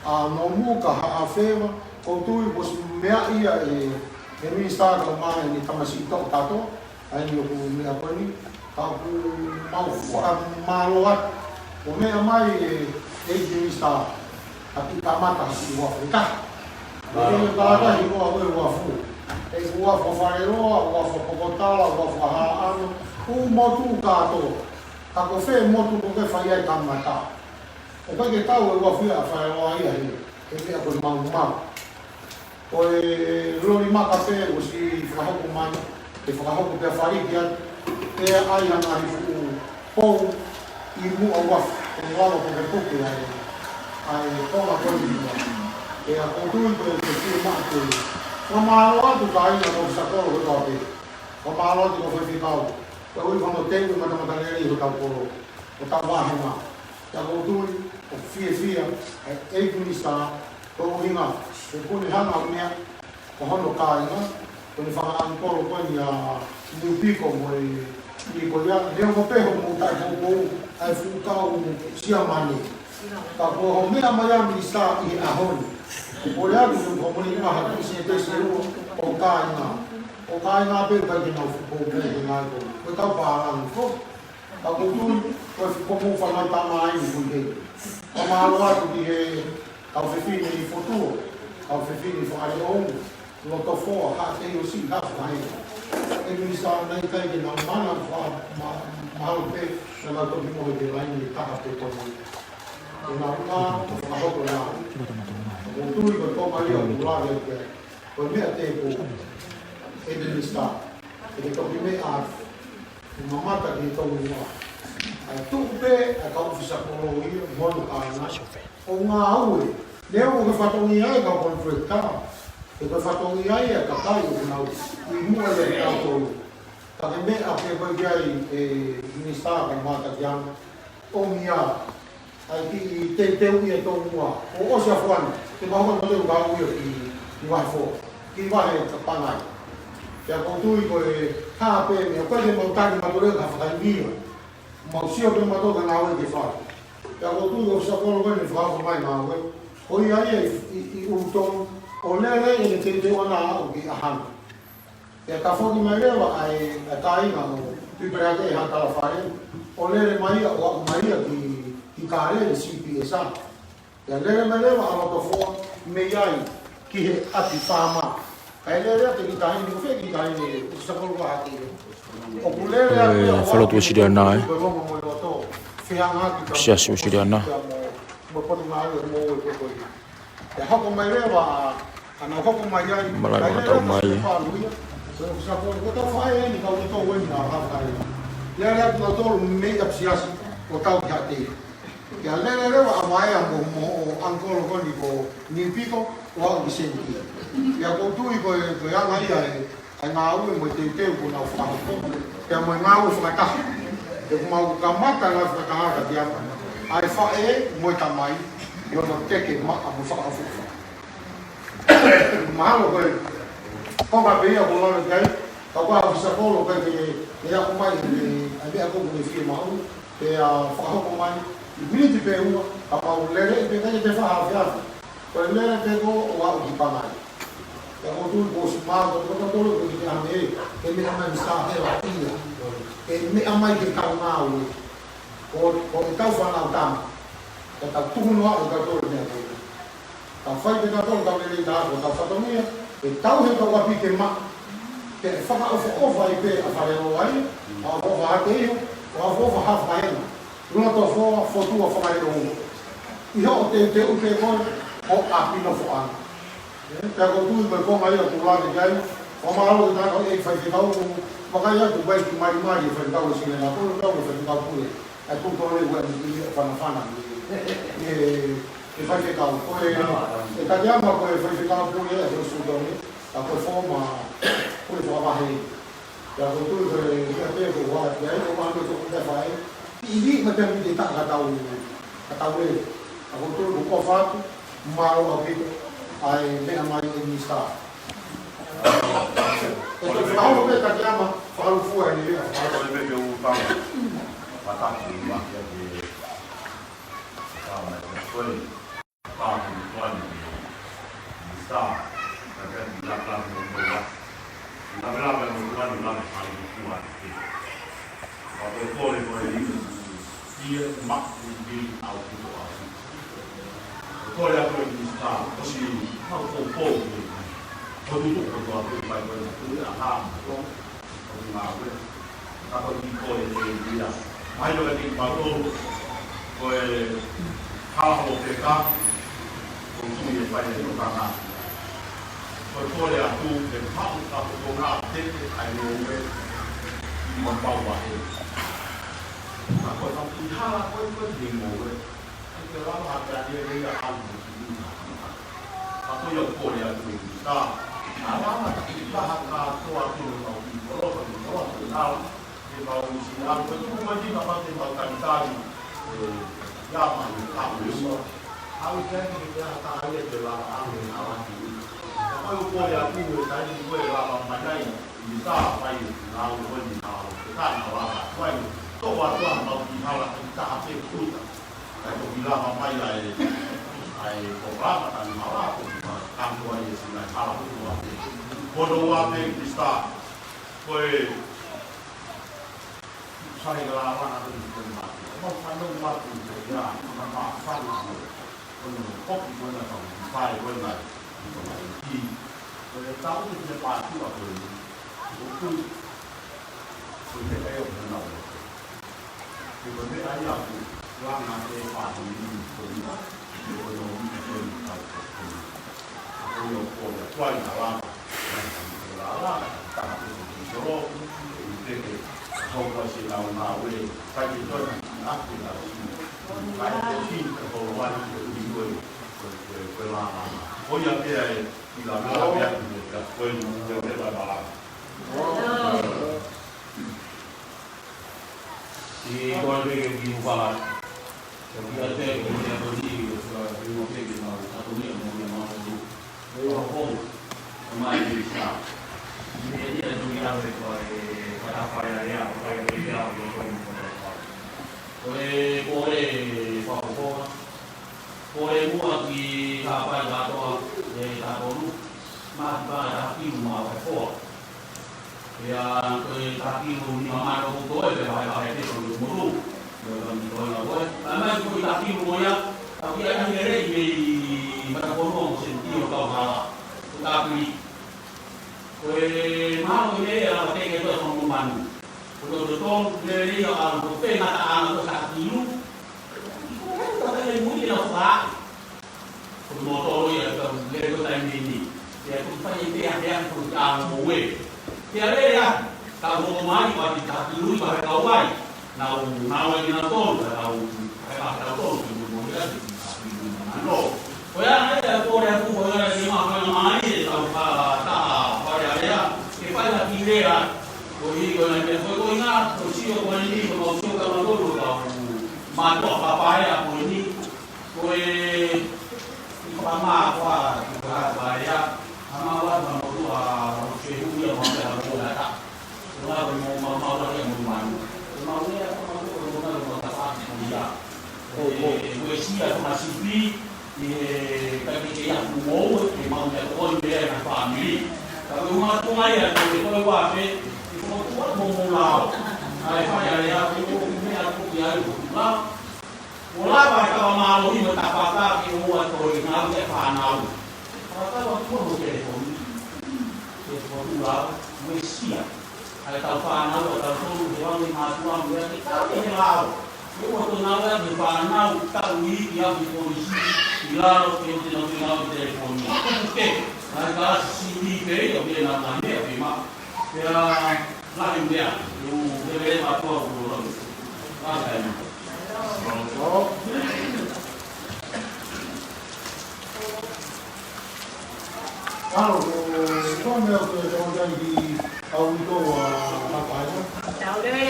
ʻA Nomuka, Haʻafeva, ʻoku ou tui kuo ʻosi meaʻi ia ʻe, ʻe he Minisitā kae ʻumaʻā ʻene tamasiʻi toʻo kātoa, ʻa eni ʻoku meʻa ko eni, ka ʻoku mau fakamālō atu. Kuo meʻa mai ʻe, ʻe he Minisitā, ʻa e kiʻi kamata ha kiʻi uafu ʻe taha. ʻE ʻikai ke palata hiʻo ʻa e uafu. ʻE uafu Faleloa, uafu Pokotala, uafu Haʻano, ʻū motu kātoa. Ka ko fē motu ʻoku ke fai ai kamata. ʻOku ʻikai ke tau e uafu ia ʻa Faleloa ia he, he meʻa ko e maumau. Ko e loli maka pē ʻosi fakahoko mai, ʻe fakahoko pea faliki atu, ʻe ʻai ha ngaahi fuʻu pou ʻi muʻa uafu, ʻe lava pukepuke ai, ʻa e konga ko eni. ʻE ʻoku ou tui ko e, ko e fiemaʻu ko ē. Fakamālō atu kāinga ko e sakolo kotoa pē. Fakamālō atu ki he faifekau. Koeʻuhi ko hono teu e matamatalelei hotau kolo, hotau vāhenga. Pea ʻoku ou tui, ʻoku fiefia, ʻa e ʻEiki Minisitā, ko e ʻuhinga, ʻoku ne hanga ʻo meʻa, ko hono kāinga, ko ʻene fanga ʻangikolo ko eni ʻa Niupiko mo e, ʻi ko ia, neongo pē hoʻomou taʻepoupou, ʻa e fuʻu kau Siamane. Ka ko hoʻo meʻa mai ʻa Minisitā ʻi he ʻaho ni. Ko e lea atu ko e moni maha ki he tesi ua, ʻo kāinga. ʻO kāinga pē ʻikai ke nau fuʻu poupou ki he ngaahi ko. Ko e tau pālangi ko. Ka ʻoku ou tui, ko e fuʻu ko mou fanau tama ai ni ko ē. Fakamālō atu ki he kau fefine ʻi Fotuo. ʻa e fefine Faleʻou, Lotofoa, Haʻateiosiʻi, Haʻafaʻahenga. ʻE Minisitā, naʻe ʻikai ke nau mana, ma-, ma-, mahalo pē naʻa nau toki mohe ki he laine ʻe taha pē ko eni. ʻE nau ʻā ʻo fakahoko ʻenau. Ko e tui ko e konga ia ʻoku lave ki ai. Ko e meʻa tēpū, ʻe Minisitā, ʻe ke toki meʻa atu, ʻe mamata ki he tounga. ʻA e tuʻu pē ʻa e kau ʻōfisa kolo ia, mo hono kāinga, ʻo ngāue. Neongo ko e fatongia e kau contractor, he ko e fatongia ia ʻa e kakai ʻoku nau ʻi muʻa ia ʻiate kitautolu. Ka ko e meʻa pē ko ē ki ai, ʻe Minisitā, ko e mātaki ange, ʻomi ā ʻa e kiʻi teuteuʻi e tounga, ʻo ʻosi ʻa e foʻi ʻana, ke mau hoko atu mo e kau ia ki, ki Vahefoa, ki Vahe Pangai. Pea ʻoku ou tui ko e hā pē meʻa, ʻoku ʻikai ke mau taki mautolu ia ki ha fakaivia. Mau sio pē mautolu ki he ngāue ke fai. Pea ʻoku ou tui ko e ʻōfisa kolo ko eni ʻe fakahoko mai e ngāue. Ko ia ia ʻi, ʻi, ʻi ʻUluʻutonu, ʻo lele ʻene teuteu ʻana ʻo aʻu ki ʻAhana. Pea tafoki mai leva ʻa e, ʻa e kāinga ʻo Tuʻipereake ʻi Haʻa Talafale, ʻo lele mai ia, ʻo aʻu mai ia ki, ki Kālele C P S A. Pea lele mai leva ʻa Lotofoa mei ai ki he ʻapi faama. Kae lele atu ki tahi ni, ko fē ki tahi ni, ʻoku sa kolo wa hake. ʻOku lele atu ʻa e falotu ʻo Siliana, ē. Ko e longo mo e loto, fehangahangai ki he Siasi ʻo Siliana. Mo, mo Potungāue mo e ko ko ia. Pea hoko mai leva, ʻa nau hoko mai ai, malaʻe kae lele atu mai, ʻe falu ia. Ko e ʻōfisa kolo, ko e tau faʻē eni, kau ʻi tō eni, ʻa Haʻafaʻahenga. Lele atu nautolu mei ʻapi siasi, ʻo tau ki Haʻateiho. Pea lele leva ʻa Vaea mo, mo ʻo uncle ko eni ko Nipiko, ʻo aʻu ki Seniki. Pea ʻoku ou tui ko e, ko e anga ia ʻe, ʻa e ngāue mo e teuteu kuo nau fakahoko, pea mo e ngāue fakataha. He kuo mau kamata ngāue fakataha ka tiama, ʻa e faʻē mo e tamai, ʻi hono teke maʻa mo fakaʻofoʻofa. Mahalo ko e, ko e meʻa pē ia ʻoku ou lave ki ai, ka ko e ʻōfisa kolo ko ē ke, ke aʻu mai, ʻe, ʻa e meʻa ko ē ʻoku ne fiemaʻu, pea fakahoko mai, ʻi miniti pē ua, ka mau lele pē, ʻikai ke te faha afiafi. Ko e lele pē ko ē ʻo aʻu ki Pangai. Pea ʻoku ou tui ko e ʻosi mālō, ko e tolu ko e kiʻi ʻaho ni, ke meʻa mai Minisitā he la ia. Ke meʻa mai ke kau ngāue. Ko, ko e kau fānau tama. Ke kau tuhu noa ʻo kau tolu meʻa ko ē. Kau fai pē kau tolu kau lele tā ko e kau fatongia. Ke tau he kau ʻapi ke maʻa. Ke fakaʻofoʻofa ai pē ʻa Faleʻoa ia. ʻOfoʻofa Haʻateiho. ʻOfoʻofa Haʻafaʻahenga. Lotofoa, Fotua, Faleʻoa. ʻI hoʻo teuteu pē koe, hoʻo ʻapi nofoʻanga. Ē, pea ʻoku ou tui ko e konga ia ʻoku lave ki ai, ʻo mālō ki he taha ʻe faifekau, vakai atu ʻoku ʻi ai e kiʻi malimali ʻa e faifekau ʻo Siliana, ko e kau ʻo e faifekau pule, ʻa e tuʻu tole ua ni ki he fanafana, ʻe, ʻe faifekau, ko e, ʻe Takiama ko e faifekau pule, ʻa e ko e sūtone, ʻa ko e fōma, pule fakavahe. Pea ʻoku ou tui ko e, ko e meʻa pē ʻoku ou ʻai ki ai, ʻoku ou ʻai ki ai ʻoku tau fai. ʻI he meʻa pē ʻoku te taka tau, ka tau ē. Pea ʻoku ou tui ko e ʻofa atu, mālō ʻaupito, ʻa e meʻa mai ʻe Minisitā. ʻE te fakaʻofa pē Takiama, fakalūkufua ʻene meʻa. Ko e meʻa ke u tau. Pataki, ma kia ke. Tau mai, ko e. Pāpū Tuani, Minisitā, ka ke ʻi laka mo moa. Lave lave mo Tuani, lave pāpū Tuani. Ka ko e kole ko e inu, ia maku i au kuto au. Kole atu e Minisitā, ʻosi mau poupou. Ko tutu ko tua pē mai ko e tuʻi a hā, ko e ngāue. Ka ko e kiʻi kole ʻe ia. Mahino kiate kimautolu, ko e hala ʻo peka, ko e tui ʻe fai ʻe he tokanga. Ko e kole atu, ʻe maʻu ka ko e tokanga te te ai mo ue, ʻi mapau a e. Ka ko e fanga kiʻi hala ko e ko e te mo ue. ʻIkai ke lava ha kiʻi ʻai ʻe ia au mo ki ʻuna. Ka ko ia ʻoku kole atu e Minisitā. ʻA lava ka kiʻi laha kātoa atu ʻo mau kiʻi koloka, kiʻi koloka, kiʻi lau. Ke mau isi lau, ko e tuku mai ki ka mau ke mau talitali. ʻE, ia ma, ʻe, ka mo isi. Au ke ake ke aha ka ai e te lava au e ala ki ʻuna. Ka ko ia ʻoku kole atu e taimi ko e lava mai ai. Minisitā fai e lau ko e ni lau. Ke ka na lava. Ko e, tō atu ʻa mau kiʻi hala ki taha pē kuta. Kae toki lava mai ʻa e, ʻa e polokalama Tanimaoa, ko e kātoa ʻa e sina e hala ko ua pē. Ko hono ua pē Minisitā, ko e sai ka lava na ko e ni ko e mate. Mau fanongo atu ko ia, na ma fanga ko e. Ko hono kopi ko e na kau, fai ko e na. Ko e tau te te pātua ko e, ko e, ko e te kai o mena o te. Ko e te ai aku, langa te pātua ni ko e, ko e no mi ko e tau ko e. Ko e o ko e tuai na lava, na lava, ta ko e solo, ko e te ke, hau ka se na ngāue, ka ke tona, a ke na si. Ka e te ki, ka ko wani, ko e ui ko e, ko e, ko e, ko e lava. Ko ia pea e, I la mea pea ki te ka koe ni te o te la mala. I koe pē ke ki uvala. Ko ia pē ko ia ko ni, ko ia pē ke mau, ka ko ni mo ia mau tu. Ko ia ko, ko mai ni sa. Ni e ni a tu ia pē ko e, ko e a fai a ia, ko e pē ia, ko e ko e ko e. Ko e, ko e, ko e, ko e. Ko e mua ki Haʻapai kātoa, ʻe kātolu, ma ki pā taha kilu ma e foa. Pea ko e taha kilu ni ma mano ko koe, pea vahevahe pē ko e mulu. Ko e kami ko e na koe. Mai mai ko e taha kilu mo ia, au ki ai lelei mei Mataponua mo Senitio kau hala. Ko e taha kilu. Ko e mahalo ko e meʻa ia ʻa e teke ko e fanga manu. Ko e totonu lelei ia ʻa e ko e ngataʻanga ko e taha kilu. Ko e taha kilu ia ʻa e fā. Ko e motoro ia ka lele ko e taimi ni. Ia ko e fai e pea pea ko e ʻa mo e. Pea lele ia, ka ko e mai ko e taha kilu ia ʻa e kau ai. Nau, nau e kinautolu, ka nau, ka nau tolu, ki mo mo ia, ki mo mo ia, no. Ko ia, ʻa ia, ko ia, ko ia, ke ma, ka ma, ai, e tau ka, ta, ka ia, ia, ke fai la ki lea, ko i, ko ia, ko, ko ia, ko sio, ko ni, ko mau sio, ka ma tolu, ka, ma to, ka pa ia, ko ni, ko e, i ka ma, ko a, i ka, ka ia, a ma, wa, ma, mo, a, o se, hu, ia, ma, ia, mo, ia, ta. Ko e mau, mau, mau, mau, mau, mau. Ko e mau, ia, ko e mau, ko e mau, mau, mau, tafaʻaki ko ia. Ko e, ko e sia ko e masipi, ʻi he, ka ke ke ia ku mou, ke mau ia ko e lea na fāmili. Ka ko e mau ko mai ia, ko e, ko e ua pē, ʻi ko e ua mo mo lao. ʻA e fai a lea, ko e, ko e meʻa ko ia, ko e lao. Ko lava e kava mālohi mo e tapaka ke ʻoua toe ngāue e fānau. Ka kava kuo mo telefoni. Telefoni lao, mo e sia. ʻA e tau fānau, ʻa e tau tolu, he wangi mātua, mo e ake, tau ke he lao. Ke ʻoua toe ngāue e fānau, tau i, i au ki polisi, i lalo, ke ʻoua te nau te ngāue telefoni. Kupu ke, ʻa e kalasi sivi pē, ʻo ke na mani, ʻo ke ma. Pea, lahi meʻa, ʻo, ke lele mātua, ʻo, ʻo, ʻo, ʻo, ʻo. Alo, ko e meʻa ko e tau tai ki au i tō a Haʻapai. Tau lele.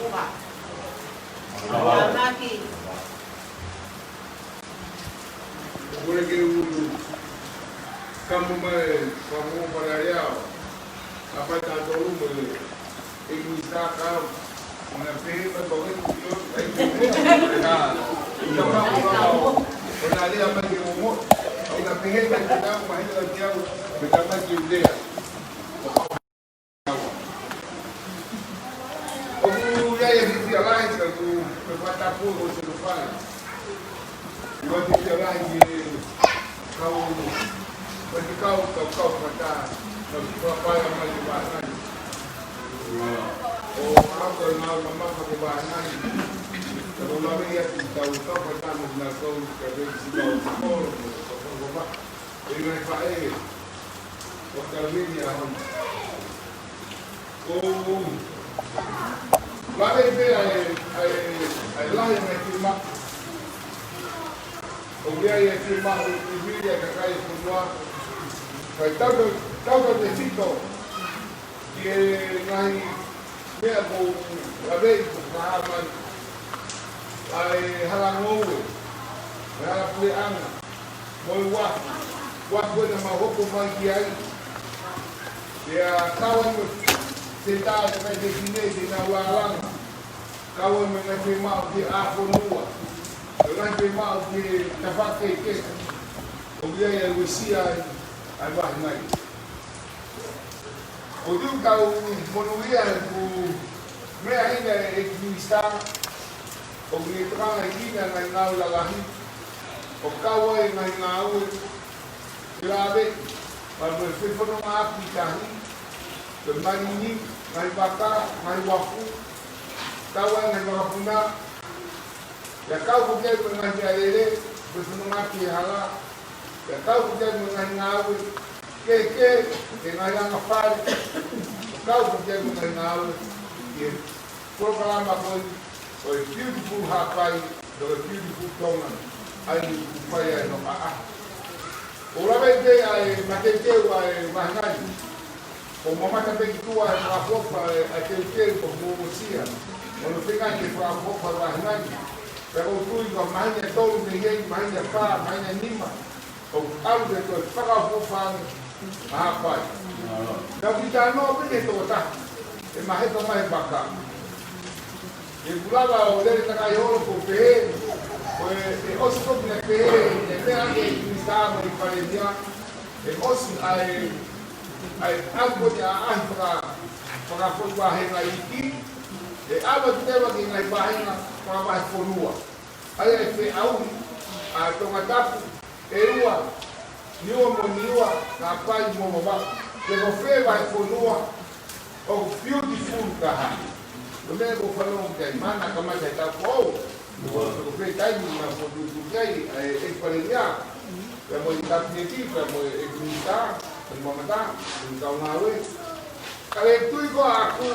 Uva. Tau maki. Kole ke u kamo mai, kamo mai pale ai au. Apa ta tolu mo le. E ki ta ka. Mana pe ma to ke tu yo. Ai ke mo. Ka. Ia ka mo. Ko na le apa ke mo. Ai na pe he ka ta ma he ka te au. Me ka ma ke lea. ʻOku ʻi ai e fiefia lahi ka ʻoku ke fakatapu ʻo se lofai. ʻOku ʻi ai e fiefia lahi ki he kau, ki he kau, kau, kau fata, kau fakapae mai ki Vaʻanani. ʻO ako e ngāue mamafa ki Vaʻanani. Ka ko lave ia ki he kau, kau fata mo kinautolu, ka ko e si kau, kau, kau, kau, kau, kau, ʻe ngaahi faʻē, ʻo Kalvini ʻa honi. ʻO, lave pē ʻa e, ʻa e, ʻa e lahi ʻa e ngaahi fiemaʻu. ʻOku ʻi ai e fiemaʻu ʻi Vili ʻa e kakai e fonua. Kae tau, tau, tau te fito. Ki he ngaahi meʻa ʻoku ou laveʻi ʻoku fakahā mai. ʻA e hala ngoue, ʻa e hala puleʻanga, mo e uafu, uafu ʻena mau hopo mai ki ai. Pea kau ai mo e tā e kakai fefine ke nau lālanga. Kau ai mo e ngaahi fiemaʻu ki he ʻā fonua. Mo e ngaahi fiemaʻu ki he tafaʻaki kehekehe. ʻOku ʻi ai e uesia ai, ʻa e vahe mai. ʻOku ou tau monūʻia ʻeku meʻa heni ʻEiki Minisitā, ʻoku ne tokanga ki he ngaahi ngāue lalahi, ʻo kau ai e ngaahi ngāue, Ke lave, pea mo e fefonongaʻaki tahi, ko e manini, ngaahi vaka, ngaahi uafu, tau ai ngaahi vakapuna, pea kau foki ai mo e ngaahi meʻalele, fefonongaʻaki e hala, pea kau foki ai mo e ngaahi ngāue kehekehe, e ngaahi langa fale, pea kau foki ai mo e ngaahi ngāue, ʻi he polokalama ko eni, ʻo e Beautiful Haʻapai, ʻo e Beautiful Tonga, ʻa ia ʻoku fai ai hono ʻaʻahi. ʻOku ou lave pē ʻa e mateuteu ʻa e vahenga ni. ʻOku mamata pē ki tuʻa e fakaʻofoʻofa ʻa e, ʻa e teuteu ʻoku mou ongosia. ʻOku ou feinga ke fakaʻofoʻofa e vahenga ni. Pea ʻoku ou tui ko e māhina ʻe tolu mei heni, māhina ʻe fā, māhina ʻe nima, ʻoku ʻalu ke toe fakaʻofoʻofa ange ʻa Haʻapai. Naʻa ku talanoa pē ki he tokotaha ʻe maheka mai he vaka. ʻOku lava ʻo lele takai holo ʻo pehē, ko e, ʻe ʻosi ko ē naʻe pehē, ʻe meʻa ange ʻe he Minisitā mo e Palēmia, ʻe ʻosi ʻa e, ʻa e ʻalu ko ē ʻaʻahi faka-, fakafoʻi vahenga iiki, ʻe ʻalu atu leva ki he ngaahi vahenga fakavahefonua. ʻA ia ʻe feʻauhi ʻa Tongatapu, ʻEua, Niua mo Niua, Haʻapai mo Vavaʻu. Pe ko fē vahefonua ʻoku beautiful taha. Ko e meʻa ʻoku ou fanongo ki ai, mana kamata he taʻu foʻou. Ko e, ko e taimi naʻe fokotuʻutuʻu ki ai ʻa e, ʻEiki Palēmia, pea mo e Kapineti, pea mo e Minisitā, pea mo e mamata, mo e kau ngāue. Ka ʻoku ou tui ko ʻaku,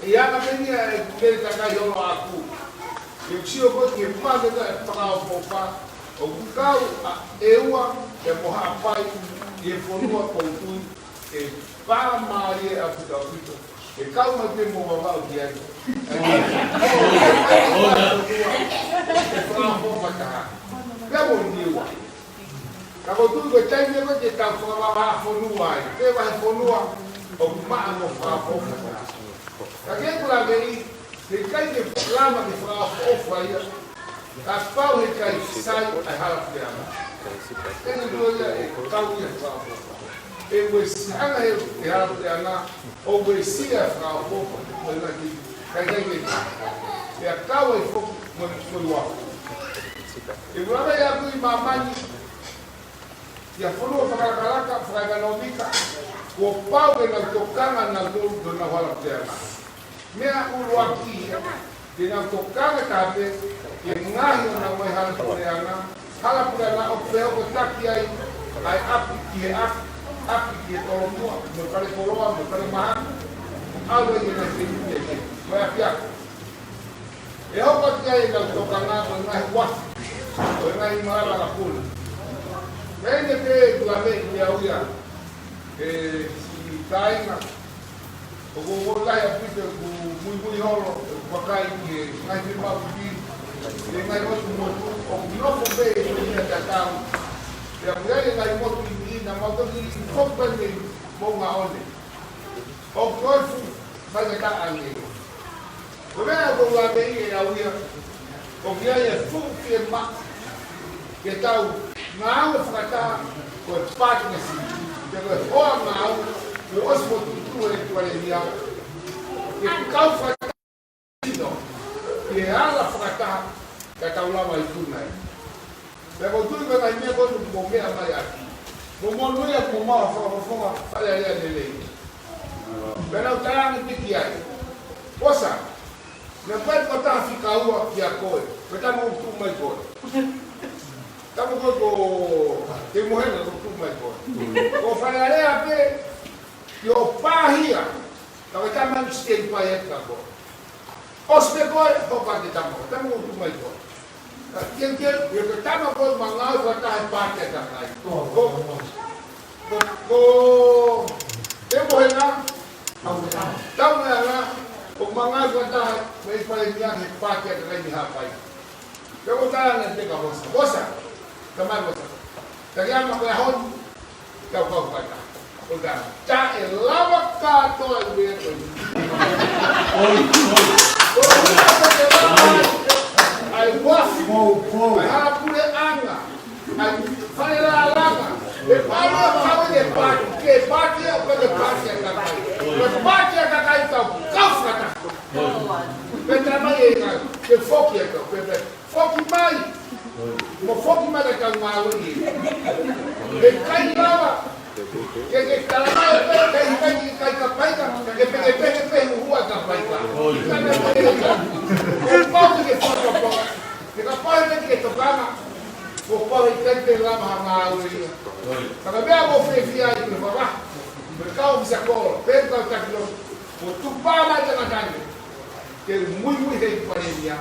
ʻe anga pē eni ʻa e lele takai holo ʻaku. ʻOku ou sio ko ē ki he mate ʻa e fakaʻofoʻofa, ʻoku kau ʻa ʻEua pea mo Haʻapai ʻi he fonua ʻoku ou tui ʻe pā mālie ʻaupito ʻaupito. ʻE kau mai pē mo Vavaʻu ki ai. ʻE fakaʻofoʻofa taha. Pea mo Niua. Ka ʻoku ou tui ko e taimi ko ē te tau fakavahavahafonua ai, pe vahefonua, ʻoku maʻa mo fakaʻofoʻofa. Ka ke kula mei, he ʻikai ke lava ke fakaʻofoʻofa ia, kapau he ʻikai sai ʻa e hala puleʻanga. Ke ne tuʻu ia ʻe kau ia fakaʻofoʻofa. ʻE uesia ange he, he hala puleʻanga, ʻo uesia fakaʻofoʻofa, ʻo ʻikai ke, ʻikai ke, ʻe kau ai foki mo, mo e uafu. ʻOku ou lave ʻaku ʻi māmani, ʻi ha fonua fakalakalaka, fakaʻekonōmika, kuo pau ke nau tokanga nautolu ki honau hala puleʻanga. Meʻa ʻuluaki ia, ke nau tokanga taha pē ki he ngaohi ʻo honau ngaahi hala puleʻanga, hala puleʻanga ʻoku fehokotaki ai ʻa e ʻapi ki he ʻapi, ʻapi ki he tolonguʻa, mo e fale koloa, mo e fale mahaki, ʻalu ai e ngaahi feituʻu kehekehe, mo e ʻapiako. ʻE hoko atu ai ʻenau tokanga ko e ngaahi uafu, ko e ngaahi malanga puna. Pea ʻi he pē ʻoku lave ki ai au ia, ʻe siʻi kāinga, ʻoku ou lahi ʻaupito ʻeku muimui holo, ʻeku vakai ki he ngaahi fiemaʻu ki, ki he ngaahi ʻotu motu, ʻoku nofo pē ʻi he meʻa tatau. Pea ʻoku ʻi ai e ngaahi motu ʻi, ʻi, naʻa mau toki foki pē mei Moʻungaʻone. ʻOku ʻi ai e fuʻu faingataʻa ange. Ko e meʻa ʻoku ou lave ʻi he ʻaho ia, ʻoku ʻi ai e fuʻu fiemaʻu ke tau ngāue fakataha ko e partnership, pe ko e hoa ngāue, kuo ʻosi fokotuʻutuʻu ʻe he ʻEiki Palēmia, ke kau fakataha ʻi he ala fakataha ka tau lava ʻi tuna ai. Pea ʻoku ou tui ko e ngaahi meʻa ko eni ʻoku mou meʻa mai ʻaki, mou monūʻia, mou maʻu ha fakafofonga Fale Alea lelei. Pea naʻa ku talaange pē ki ai, Vosa, naʻe ʻi ai e tokotaha fika ua kia koe, ko e tama ʻoku tuʻu mai ko ē. Tama ko ē ko Teumohena ʻoku tuʻu mai ko ē. Ko Fale Alea pē, ʻio pāhia, ka ko e tama ʻoku stand by atu kia koe. ʻOsi pē ko ē, hoko atu e tama ko ē, tama ʻoku tuʻu mai ko ē. Ka ke, ke, ʻio ko e tama ko ē ʻoku ngāue fakataha he paati ʻa e kakai. Ko, ko, ko Teumohena, Teumohena, ʻoku ngāue fakataha mo e ʻEiki Palēmia he paati ʻa e kakai mei Haʻapai. Pea ʻoku ou talaange atu kia Vosa. Vosa, tamai Vosa. Taki ama ko e ʻaho ni, tau kau fakataha. ʻO tā, taʻe lava kātoa ʻi he ʻaho ni. ʻOi, ʻoi. ʻOi, ʻoku ʻikai ke lava ai. ʻA e uafu. Pou, pou. ʻA e hala puleʻanga. ʻA e fale lālanga. ʻE pau ia ke kau ʻi he paati. Ke paati ia, ʻoku ʻikai ke paati ʻa e kakai. Ko e paati ʻa e kakai tau kau fakataha. Pea tā mai e ngaahi, ke foki atu, pea, pea foki mai. Mou foki mai ka tau ngāue ni. ʻIkai lava ke ke talamai pē, ʻikai, ʻikai, ʻikai kapaika, ke peke, peke, peke, huhua kapaika. Ka me peke, ʻoku pau ke ke fakapoa. Ke kapau he ke tokanga, ʻoku pau ke ke lava ha ngāue ia. Ka ko e meʻa ʻoku ou fiefia ai, ko e fakaʻamu, ko e kau ʻōfisa kolo, pea kau taki lotu, ʻoku tuku pē mai tangata ni ke muimui he ʻEiki Palēmia,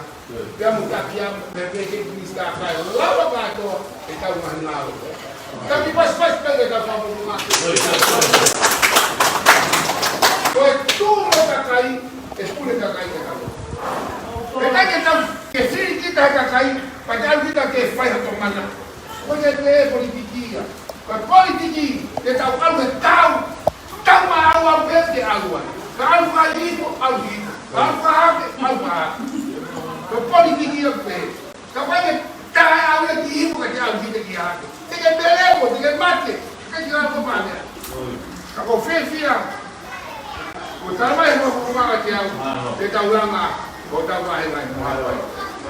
pea mo taki ʻa e, pea pehē ki he Minisitā kae lava kātoa ʻetau ngaahi ngāue. Taki pasipasi pē ke tau fakamuimui. Ko e tuʻu mo e kakai, ʻe pule kakai ke tau. ʻE ʻikai ke tau, ke fili kita he kakai, pea tau kita ke fai ha tomana. Ko e pē politiki ia. Ko e politiki, ke tau ʻalu he tau, tau maʻau au pē ke ʻalu ai. Ka ʻalu fai ipo, ʻalu ipo. Ka ʻalu fai hake, ʻalu fai hake. Ko e politiki ia pē. Ka ʻoku ʻikai ke taʻeʻaonga ki ipo ka te ʻalu kita ki hake. Te ke mele mo te ke mate, te ke ʻalu ko e meʻa. Ka ʻoku ou fiefia, ʻoku talamai ʻe he Fakafofonga kiate au, ke tau langa, ʻo tau vahe mai mo hapai.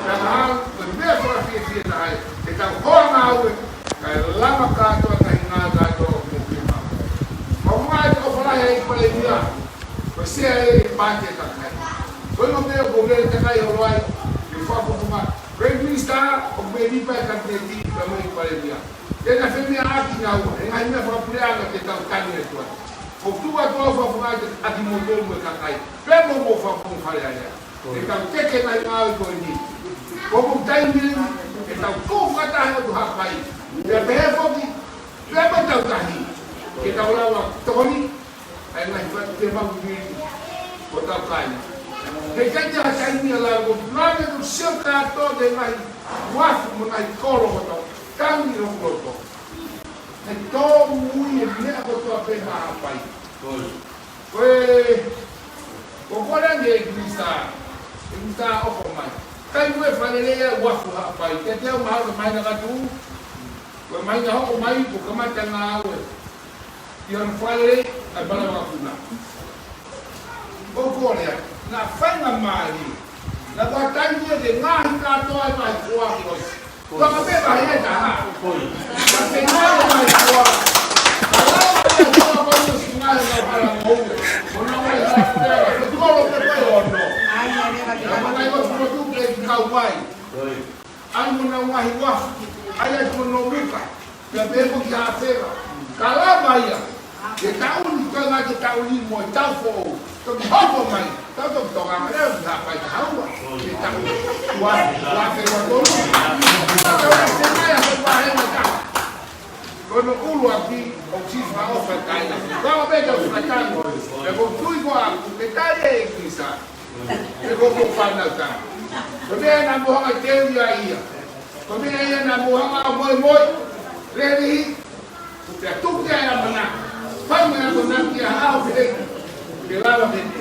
Ka mahalo, ko e meʻa fakafiefia taha ia, ke tau hoa ngāue, kae lava kātoa ngaahi ngāue kātoa ʻoku mou fiemaʻu. Fakafofonga ʻoku ou fai ʻi he ʻEiki Palēmia, ko e sea ʻe paati e kakai. Ko e meʻa ʻoku ou lele takai holo ai, ʻi he Fakafofonga, Prime Minister, ʻoku mei lipa e Kapineti, ka mo e ʻEiki Palēmia. Te na femeʻaʻaki naua, he ngaahi meʻa fakapuleʻanga ke tau tanu e tuai. ʻOku tuʻu atu au Fakafofonga ʻa kimoutolu mo e kakai. Pea mo mo Fakafofonga Fale Alea. Ke tau teke ngaahi ngāue ko eni. Ko e taimi ni, ke tau tuʻu fakataha atu hapai. Pea pehē foki, pea mo tau tahi. Ke tau lava tokoni, ʻa e ngaahi fatu ke mau ki ko tau kai. He ʻikai ke ha taimi ʻa e lau ko lave ko sio kātoa ke ngaahi uafu mo ngaahi kolo ko tau tangi ʻi loto. He tōmui e meʻa kotoa pē maʻa hapai. Ko e, ko e kole ange ʻe Minisitā, ʻe Minisitā ʻoku mai. Kai mo e fakalelei ʻa e uafu hapai. Ke te au mahalo mai na katu. Ko e mai na hoko mai ko kamata ngāue. ʻI hono fakalelei ʻa e pala vakapuna. ʻOku kole atu, naʻa faingamālie, naʻa kuo taimi ke ngaahi kātoa e vahe fua ko ē. Ka ka pē vahe ʻe taha. Ka ke ngaahi vahe fua. Ka lava e vahe fua ko ē si ngaahi ngaahi pala ngoue. Ko na ngaahi ngaahi pala, ko kolo ke koe ono. Ka ma ngaahi ko tumotu ke ki kau vai. ʻAi mo na ngaahi uafu, ʻai atu mo na muka, pea pehē mo ki ha feva. Ka lava ia, ke taʻu ni, ko e ngaahi ke taʻu ni mo e taʻu foʻou. Toki hoko mai, tau toki tonga mai, ʻe hapai ka haua. Ke taʻu, ua, ua feva tolu. Ka ua feva ia, ko e pahē na ka. Ko hono ʻuluaki, ʻoku sifa ʻofa taina. Ka ua pē ka ua taina. Pea ko tui ko aku, ke tali e kisa. He ko ko fānau tau. Ko meʻa naʻa mo hanga teu ia ia. Ko meʻa ia naʻa mo hanga ʻo moemoe. Leli. Ko pea tuku ia e mana. Fai mai ko naki a hao pehē. Ke lava ke te.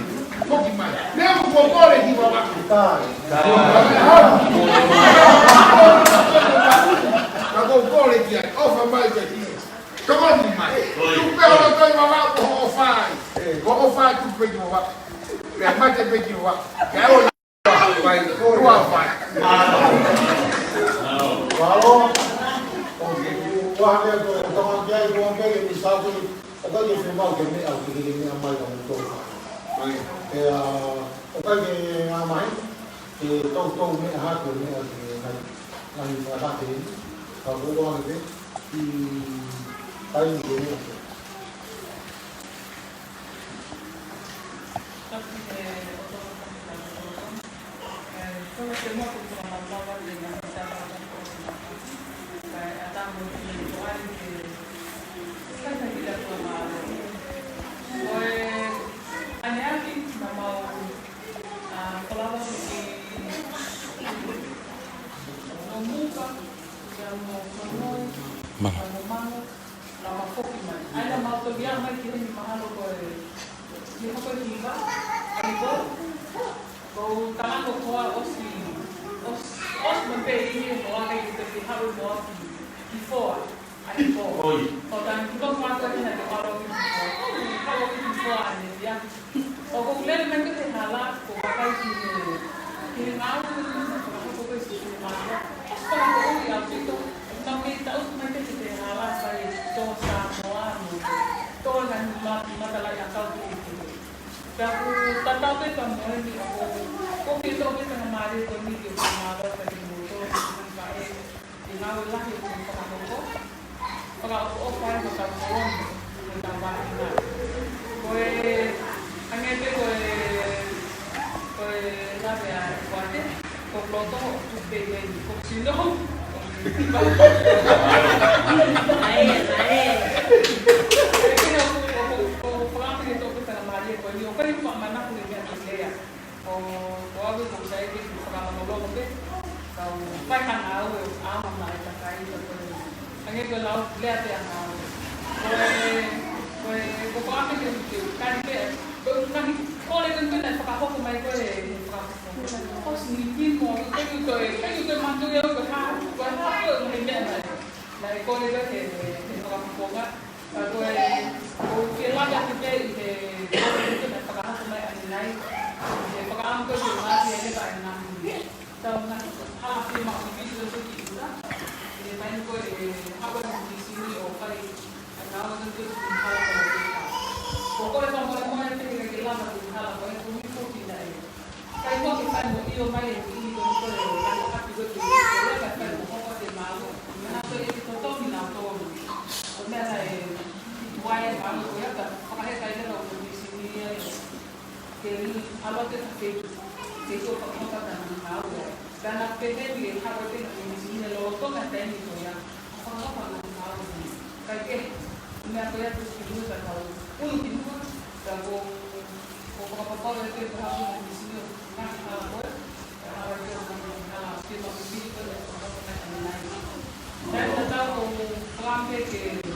Foki mai. Leo ko kole ki wawa. Ka ko kole ki ai. ʻOfa mai ke ki. Tokoni mai. Tuku pē holo toi wawa ko hoʻo fai. Ko hoʻo fai tuku pē ki wawa. Pea mate pē ki wawa. Pea o Pai, ua pai. Mālō. ʻOku ʻi ai e meʻa ko e tama ki ai, ko e meʻa ke ni sātu, ʻoku ʻikai ke fiemaʻu ke meʻa, ʻoku ʻikai ke meʻa mai ka mo toka. ʻOku ʻikai ke ngā mai, ke toutou meʻa hake, meʻa ke ngai, ngai fakahake, ka ko ua ke, ʻi kai ke meʻa. Mala. Lama foki mai. ʻAi la mau toki ʻā mai ki heni mahalo ko e, ki hoko e hiva, ʻai ko, ko u talano koa ʻosi, ʻos-, ʻosi mai pē ʻi he moa kai ki te ki haru moa ki, ki foa, ʻai ko. ʻOi. Ko tani ki ko fua ko hina ke palo ki foa. Palo ki foa ʻane ia. ʻOku ou lele mai ki he hala, ko vakai ki he, ki he ngāue ko e fakahoko ko e si mātua. ʻOsi ko e ʻaupito, ʻoku tau kei taʻutu mai ki he hala, sai, Tō na ni ma-, matalaʻiʻakau ki he. Pea ʻoku tatau pē pea mo eni ʻoku, ʻoku ke tō pē pea na mālie ko eni ke u mālō pē ki mo tō ki mo ka e, ke ngāue lahi ʻoku fakahoko. Fakaʻofoʻofa ai mo tau koloni, mo tau vāhenga. Ko e, hangē pē ko e, ko e lave ʻa e kuate, ko loto ʻoku tupe i leni, ko sino. Ae, ae. E kina ʻoku, ʻoku, ʻoku fakaʻamu ke tō pē pea na mālie ko eni, ʻoku ʻikai ke u faʻa manako he meʻa ko ē. ʻO, ʻo ʻave ko sai ke fakamālō pē. Kau fai ha ngāue ʻo ʻaonga mai ka kai ka ko e. Hangē ko e lau lea pē ʻa ngāue. Ko e, ko e, ko ko ʻape ke, ke kari pē. Ko e ngaahi kole ko ē naʻe fakahoko mai ko e, he fakahoko. Ko si ni ki mo, ko e ko e, ko e ko e manatu ia ko e hā, ko e hā ko e ngaahi meʻa naʻe. Naʻe kole ko e he, he, he fakahoko. Ka ko e, ʻoku ou fie laka atu pē ʻi he, ko e, ko e fakahoko mai ʻanenai, ʻi he fakaʻamu ko e ke mati e leva e ngaahi. Tau ngaahi, hala pē maʻu pē ʻi loto ki ʻuta, ʻi he taimi ko e, ʻa ko e misi ni ʻo fai, ʻa ka ʻo ʻuta ki hala ko e. Ko ko e fakamolemole pē ke ke lava ki hala ko e, ko e ko e ki naʻe. Kai mo ke fai mo ʻio mai e kiʻi ko ko e, kai mo kapi ko ke, ko e kai fai mo hoko te mau. Mena ko e ke totongi na tonu. Ko mea ka e, wae mau ko ia ka, fakahe kai leva ko e sini ia e. Ke ni, alo te ka ke, ke ko ka ko ka na mau ia. Ka na pehē ni e hako te na ko e sini ia lolotonga taimi ko ia. Fakahopa na mau ia. Kai ke, mea ko ia tu ki mua ka tau. Ulu ki mua, ka ko, ko fakapapau e te ka hau na ni sio, na ki hala ko e, ka hala ko e, na ki hala, ke ma ku pili ko e, ko e, ko e, ko e, ko e, ko e, ko e, ko e,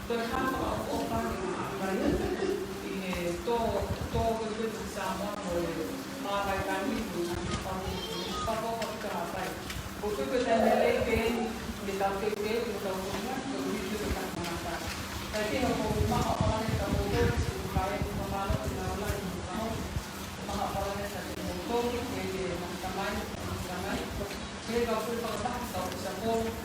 Ko e hā fakaʻofoʻofa ke u ʻi he tō, tō ko e Samoa mo e Malakai Taimi, mo e Ngaahi Fakaʻofoʻofa ki ka hapai. Ko e tuku e taimi lelei pē eni, ke tau teuteu, ke tau konga, ke ui ke tau tangata. Kae kehe ʻoku ou maha palani ka mou tō, ke u kae, ke u mamalo, ke u nau lai, ke u kamo, maha palani ka ke mou tō, ke ke maha tamai, maha tamai. Ke kau fui fakataha, kau fui sapolo,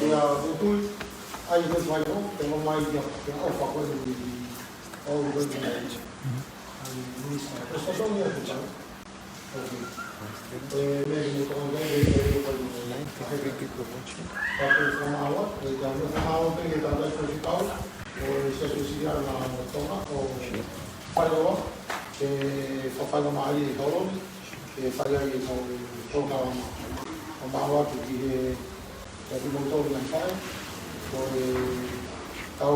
Ia, ʻoku tui, ʻai ke fai ko, ke ʻofa ko e, ʻo, ko e, ʻai, minisitā. Ko e sasoni atu tau. Ok. E, meʻa ke mou tokanga ki ai, ke fai ko, ke fai ko. Ka ko e fakamālō, e, ka ko e fakamālō pē, ke tau tai ko e tau, ʻo e Siasi Uēsiliana ʻo Tonga, ʻo fai ʻo, e, fafai ko mālie e koloni, e, fai ai e kau, kau kalama. Fakamālō atu ki he Ka kimoutolu ngaahi faʻē, ko e tau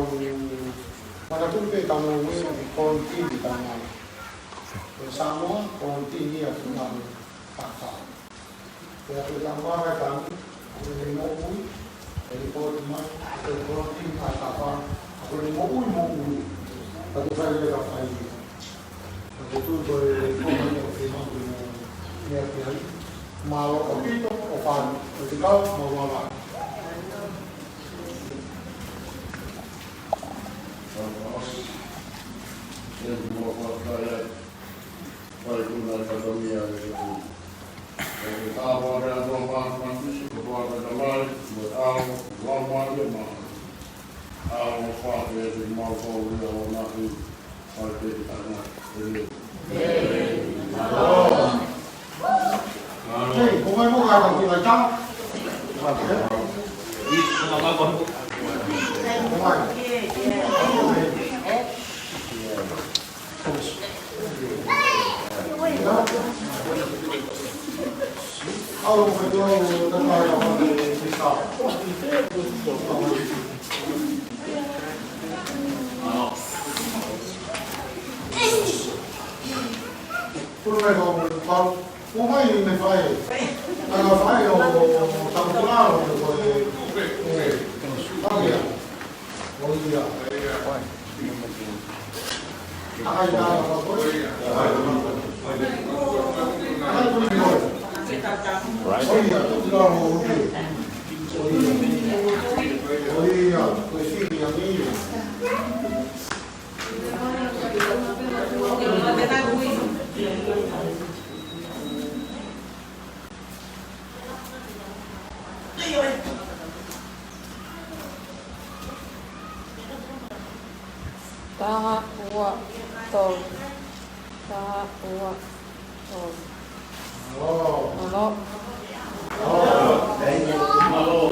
manatuʻi pē tau moʻui ʻi he kolonitini ʻi Tonga. Ko Samoa, kolonitini ia ʻi Tonga mo Fakaʻaho. Pea ko Tonga ʻi Tonga, ko e moʻui, ʻe lipooti mai, ko e kolonitini ʻi Fakaʻaho, ko e moʻui, moʻui. Ka ko e fai leva fai ia. Ka ko e tuʻu ko e koma ia ʻoku fiemaʻu ke mou meʻa ki ai. Mālō ʻaupito, ʻofa atu. Ko e kau, mālō ʻaupito. Taha, ua, tolu. Taha, ua, tolu. Mālō.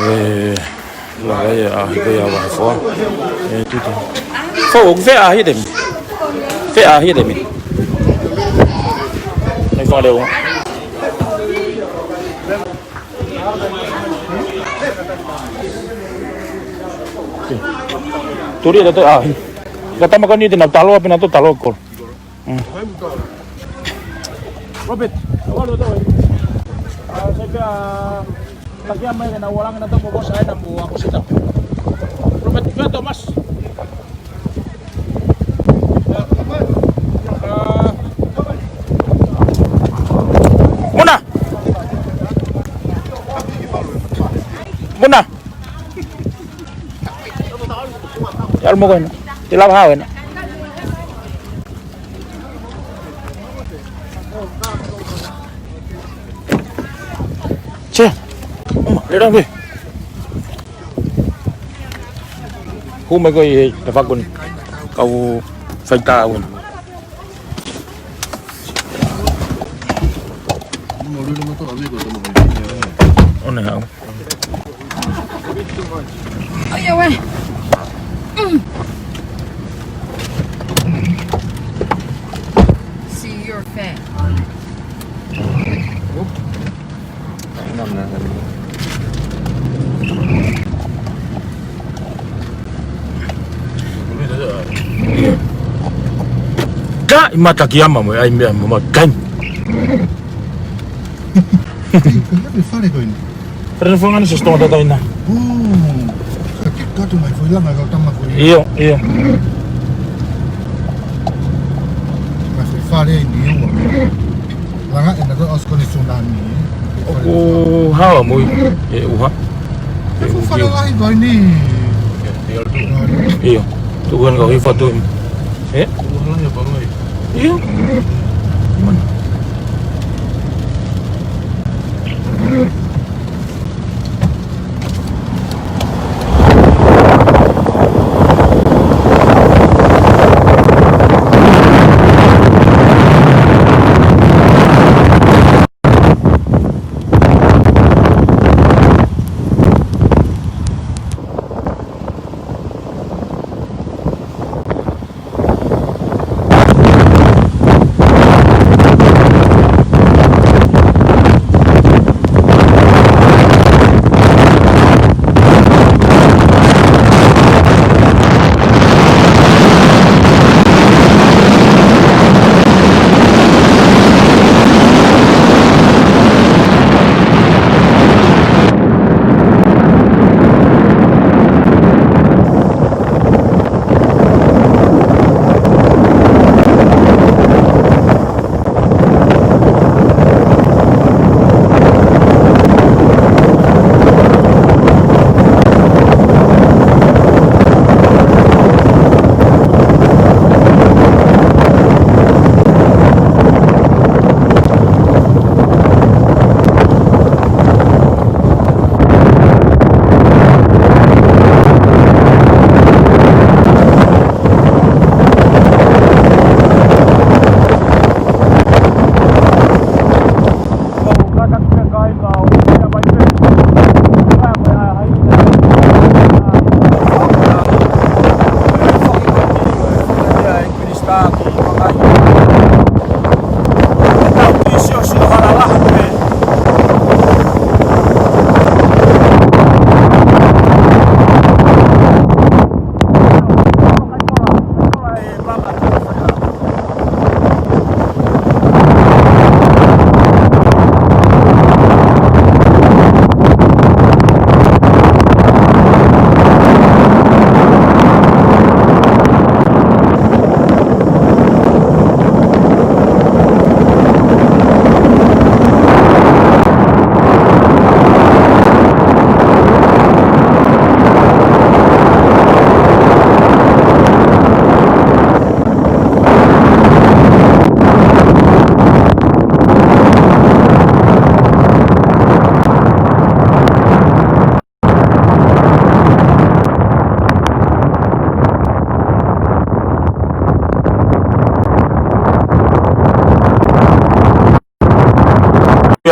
ʻE, la e a hike a wa fo. ʻE, tutu. Fo, ʻoku fē ʻaho ʻe taha eni? Fē ʻaho ʻe taha eni? ʻAi fale o. Turi e tato a. Ka tama ko eni te nau talo, pē nau tō talo ko. Mm. Robert, ʻalu atu. ʻA, sai pē ʻa, takia mai ke nau ō langa nautolu mo Kosa ʻena mo ʻAkosita. Robert, pē Thomas. ʻA, Muna! Muna! ʻAlu mo ko ena. Te lava hao ena. Che. Uma, le rangi. Hū mai ko ē he, he fakuni. Kau faitā au ena. ʻO ne hau. ʻOiauē. Mm. See, you're fat. Ka i mata ki ama mo ai mea mo ma kai. Fale ko eni. Fale na fanga ni se stonga tata ina. Ū, ka ke kato mai foʻi langa ka tama ko ē. ʻIo, ʻio. Mai foʻi fale eni ua. Langa ena ko ʻosi ko eni tsunami. ʻOku hao mo e ʻuha. ʻE foʻi fale lahi ko eni. ʻIo. Tuku ena ka hifo atu. ʻE? ʻIo.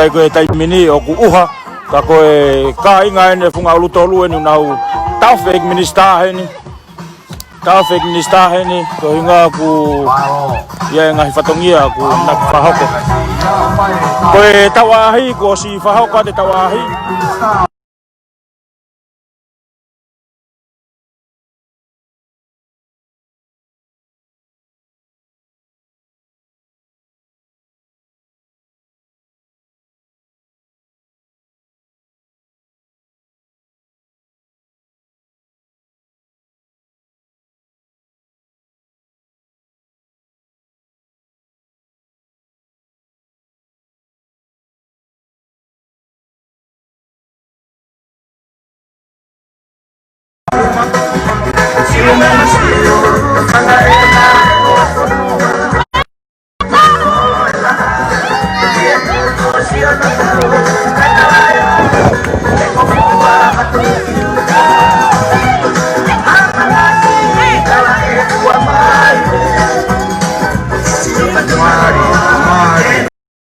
ʻI he taimi ni ʻoku ʻuha, ka ko e kāinga eni ʻo e Funga ʻUlutolu eni ʻoku nau taʻofi e ʻEiki Minisitā heni. Taʻofi e ʻEiki Minisitā heni, ko e ʻuhinga ʻoku ʻi ai e ngaahi fatongia ʻoku na fakahoko. Ko e tau ʻaʻahi, kuo ʻosi fakahoko atu e tau ʻaʻahi.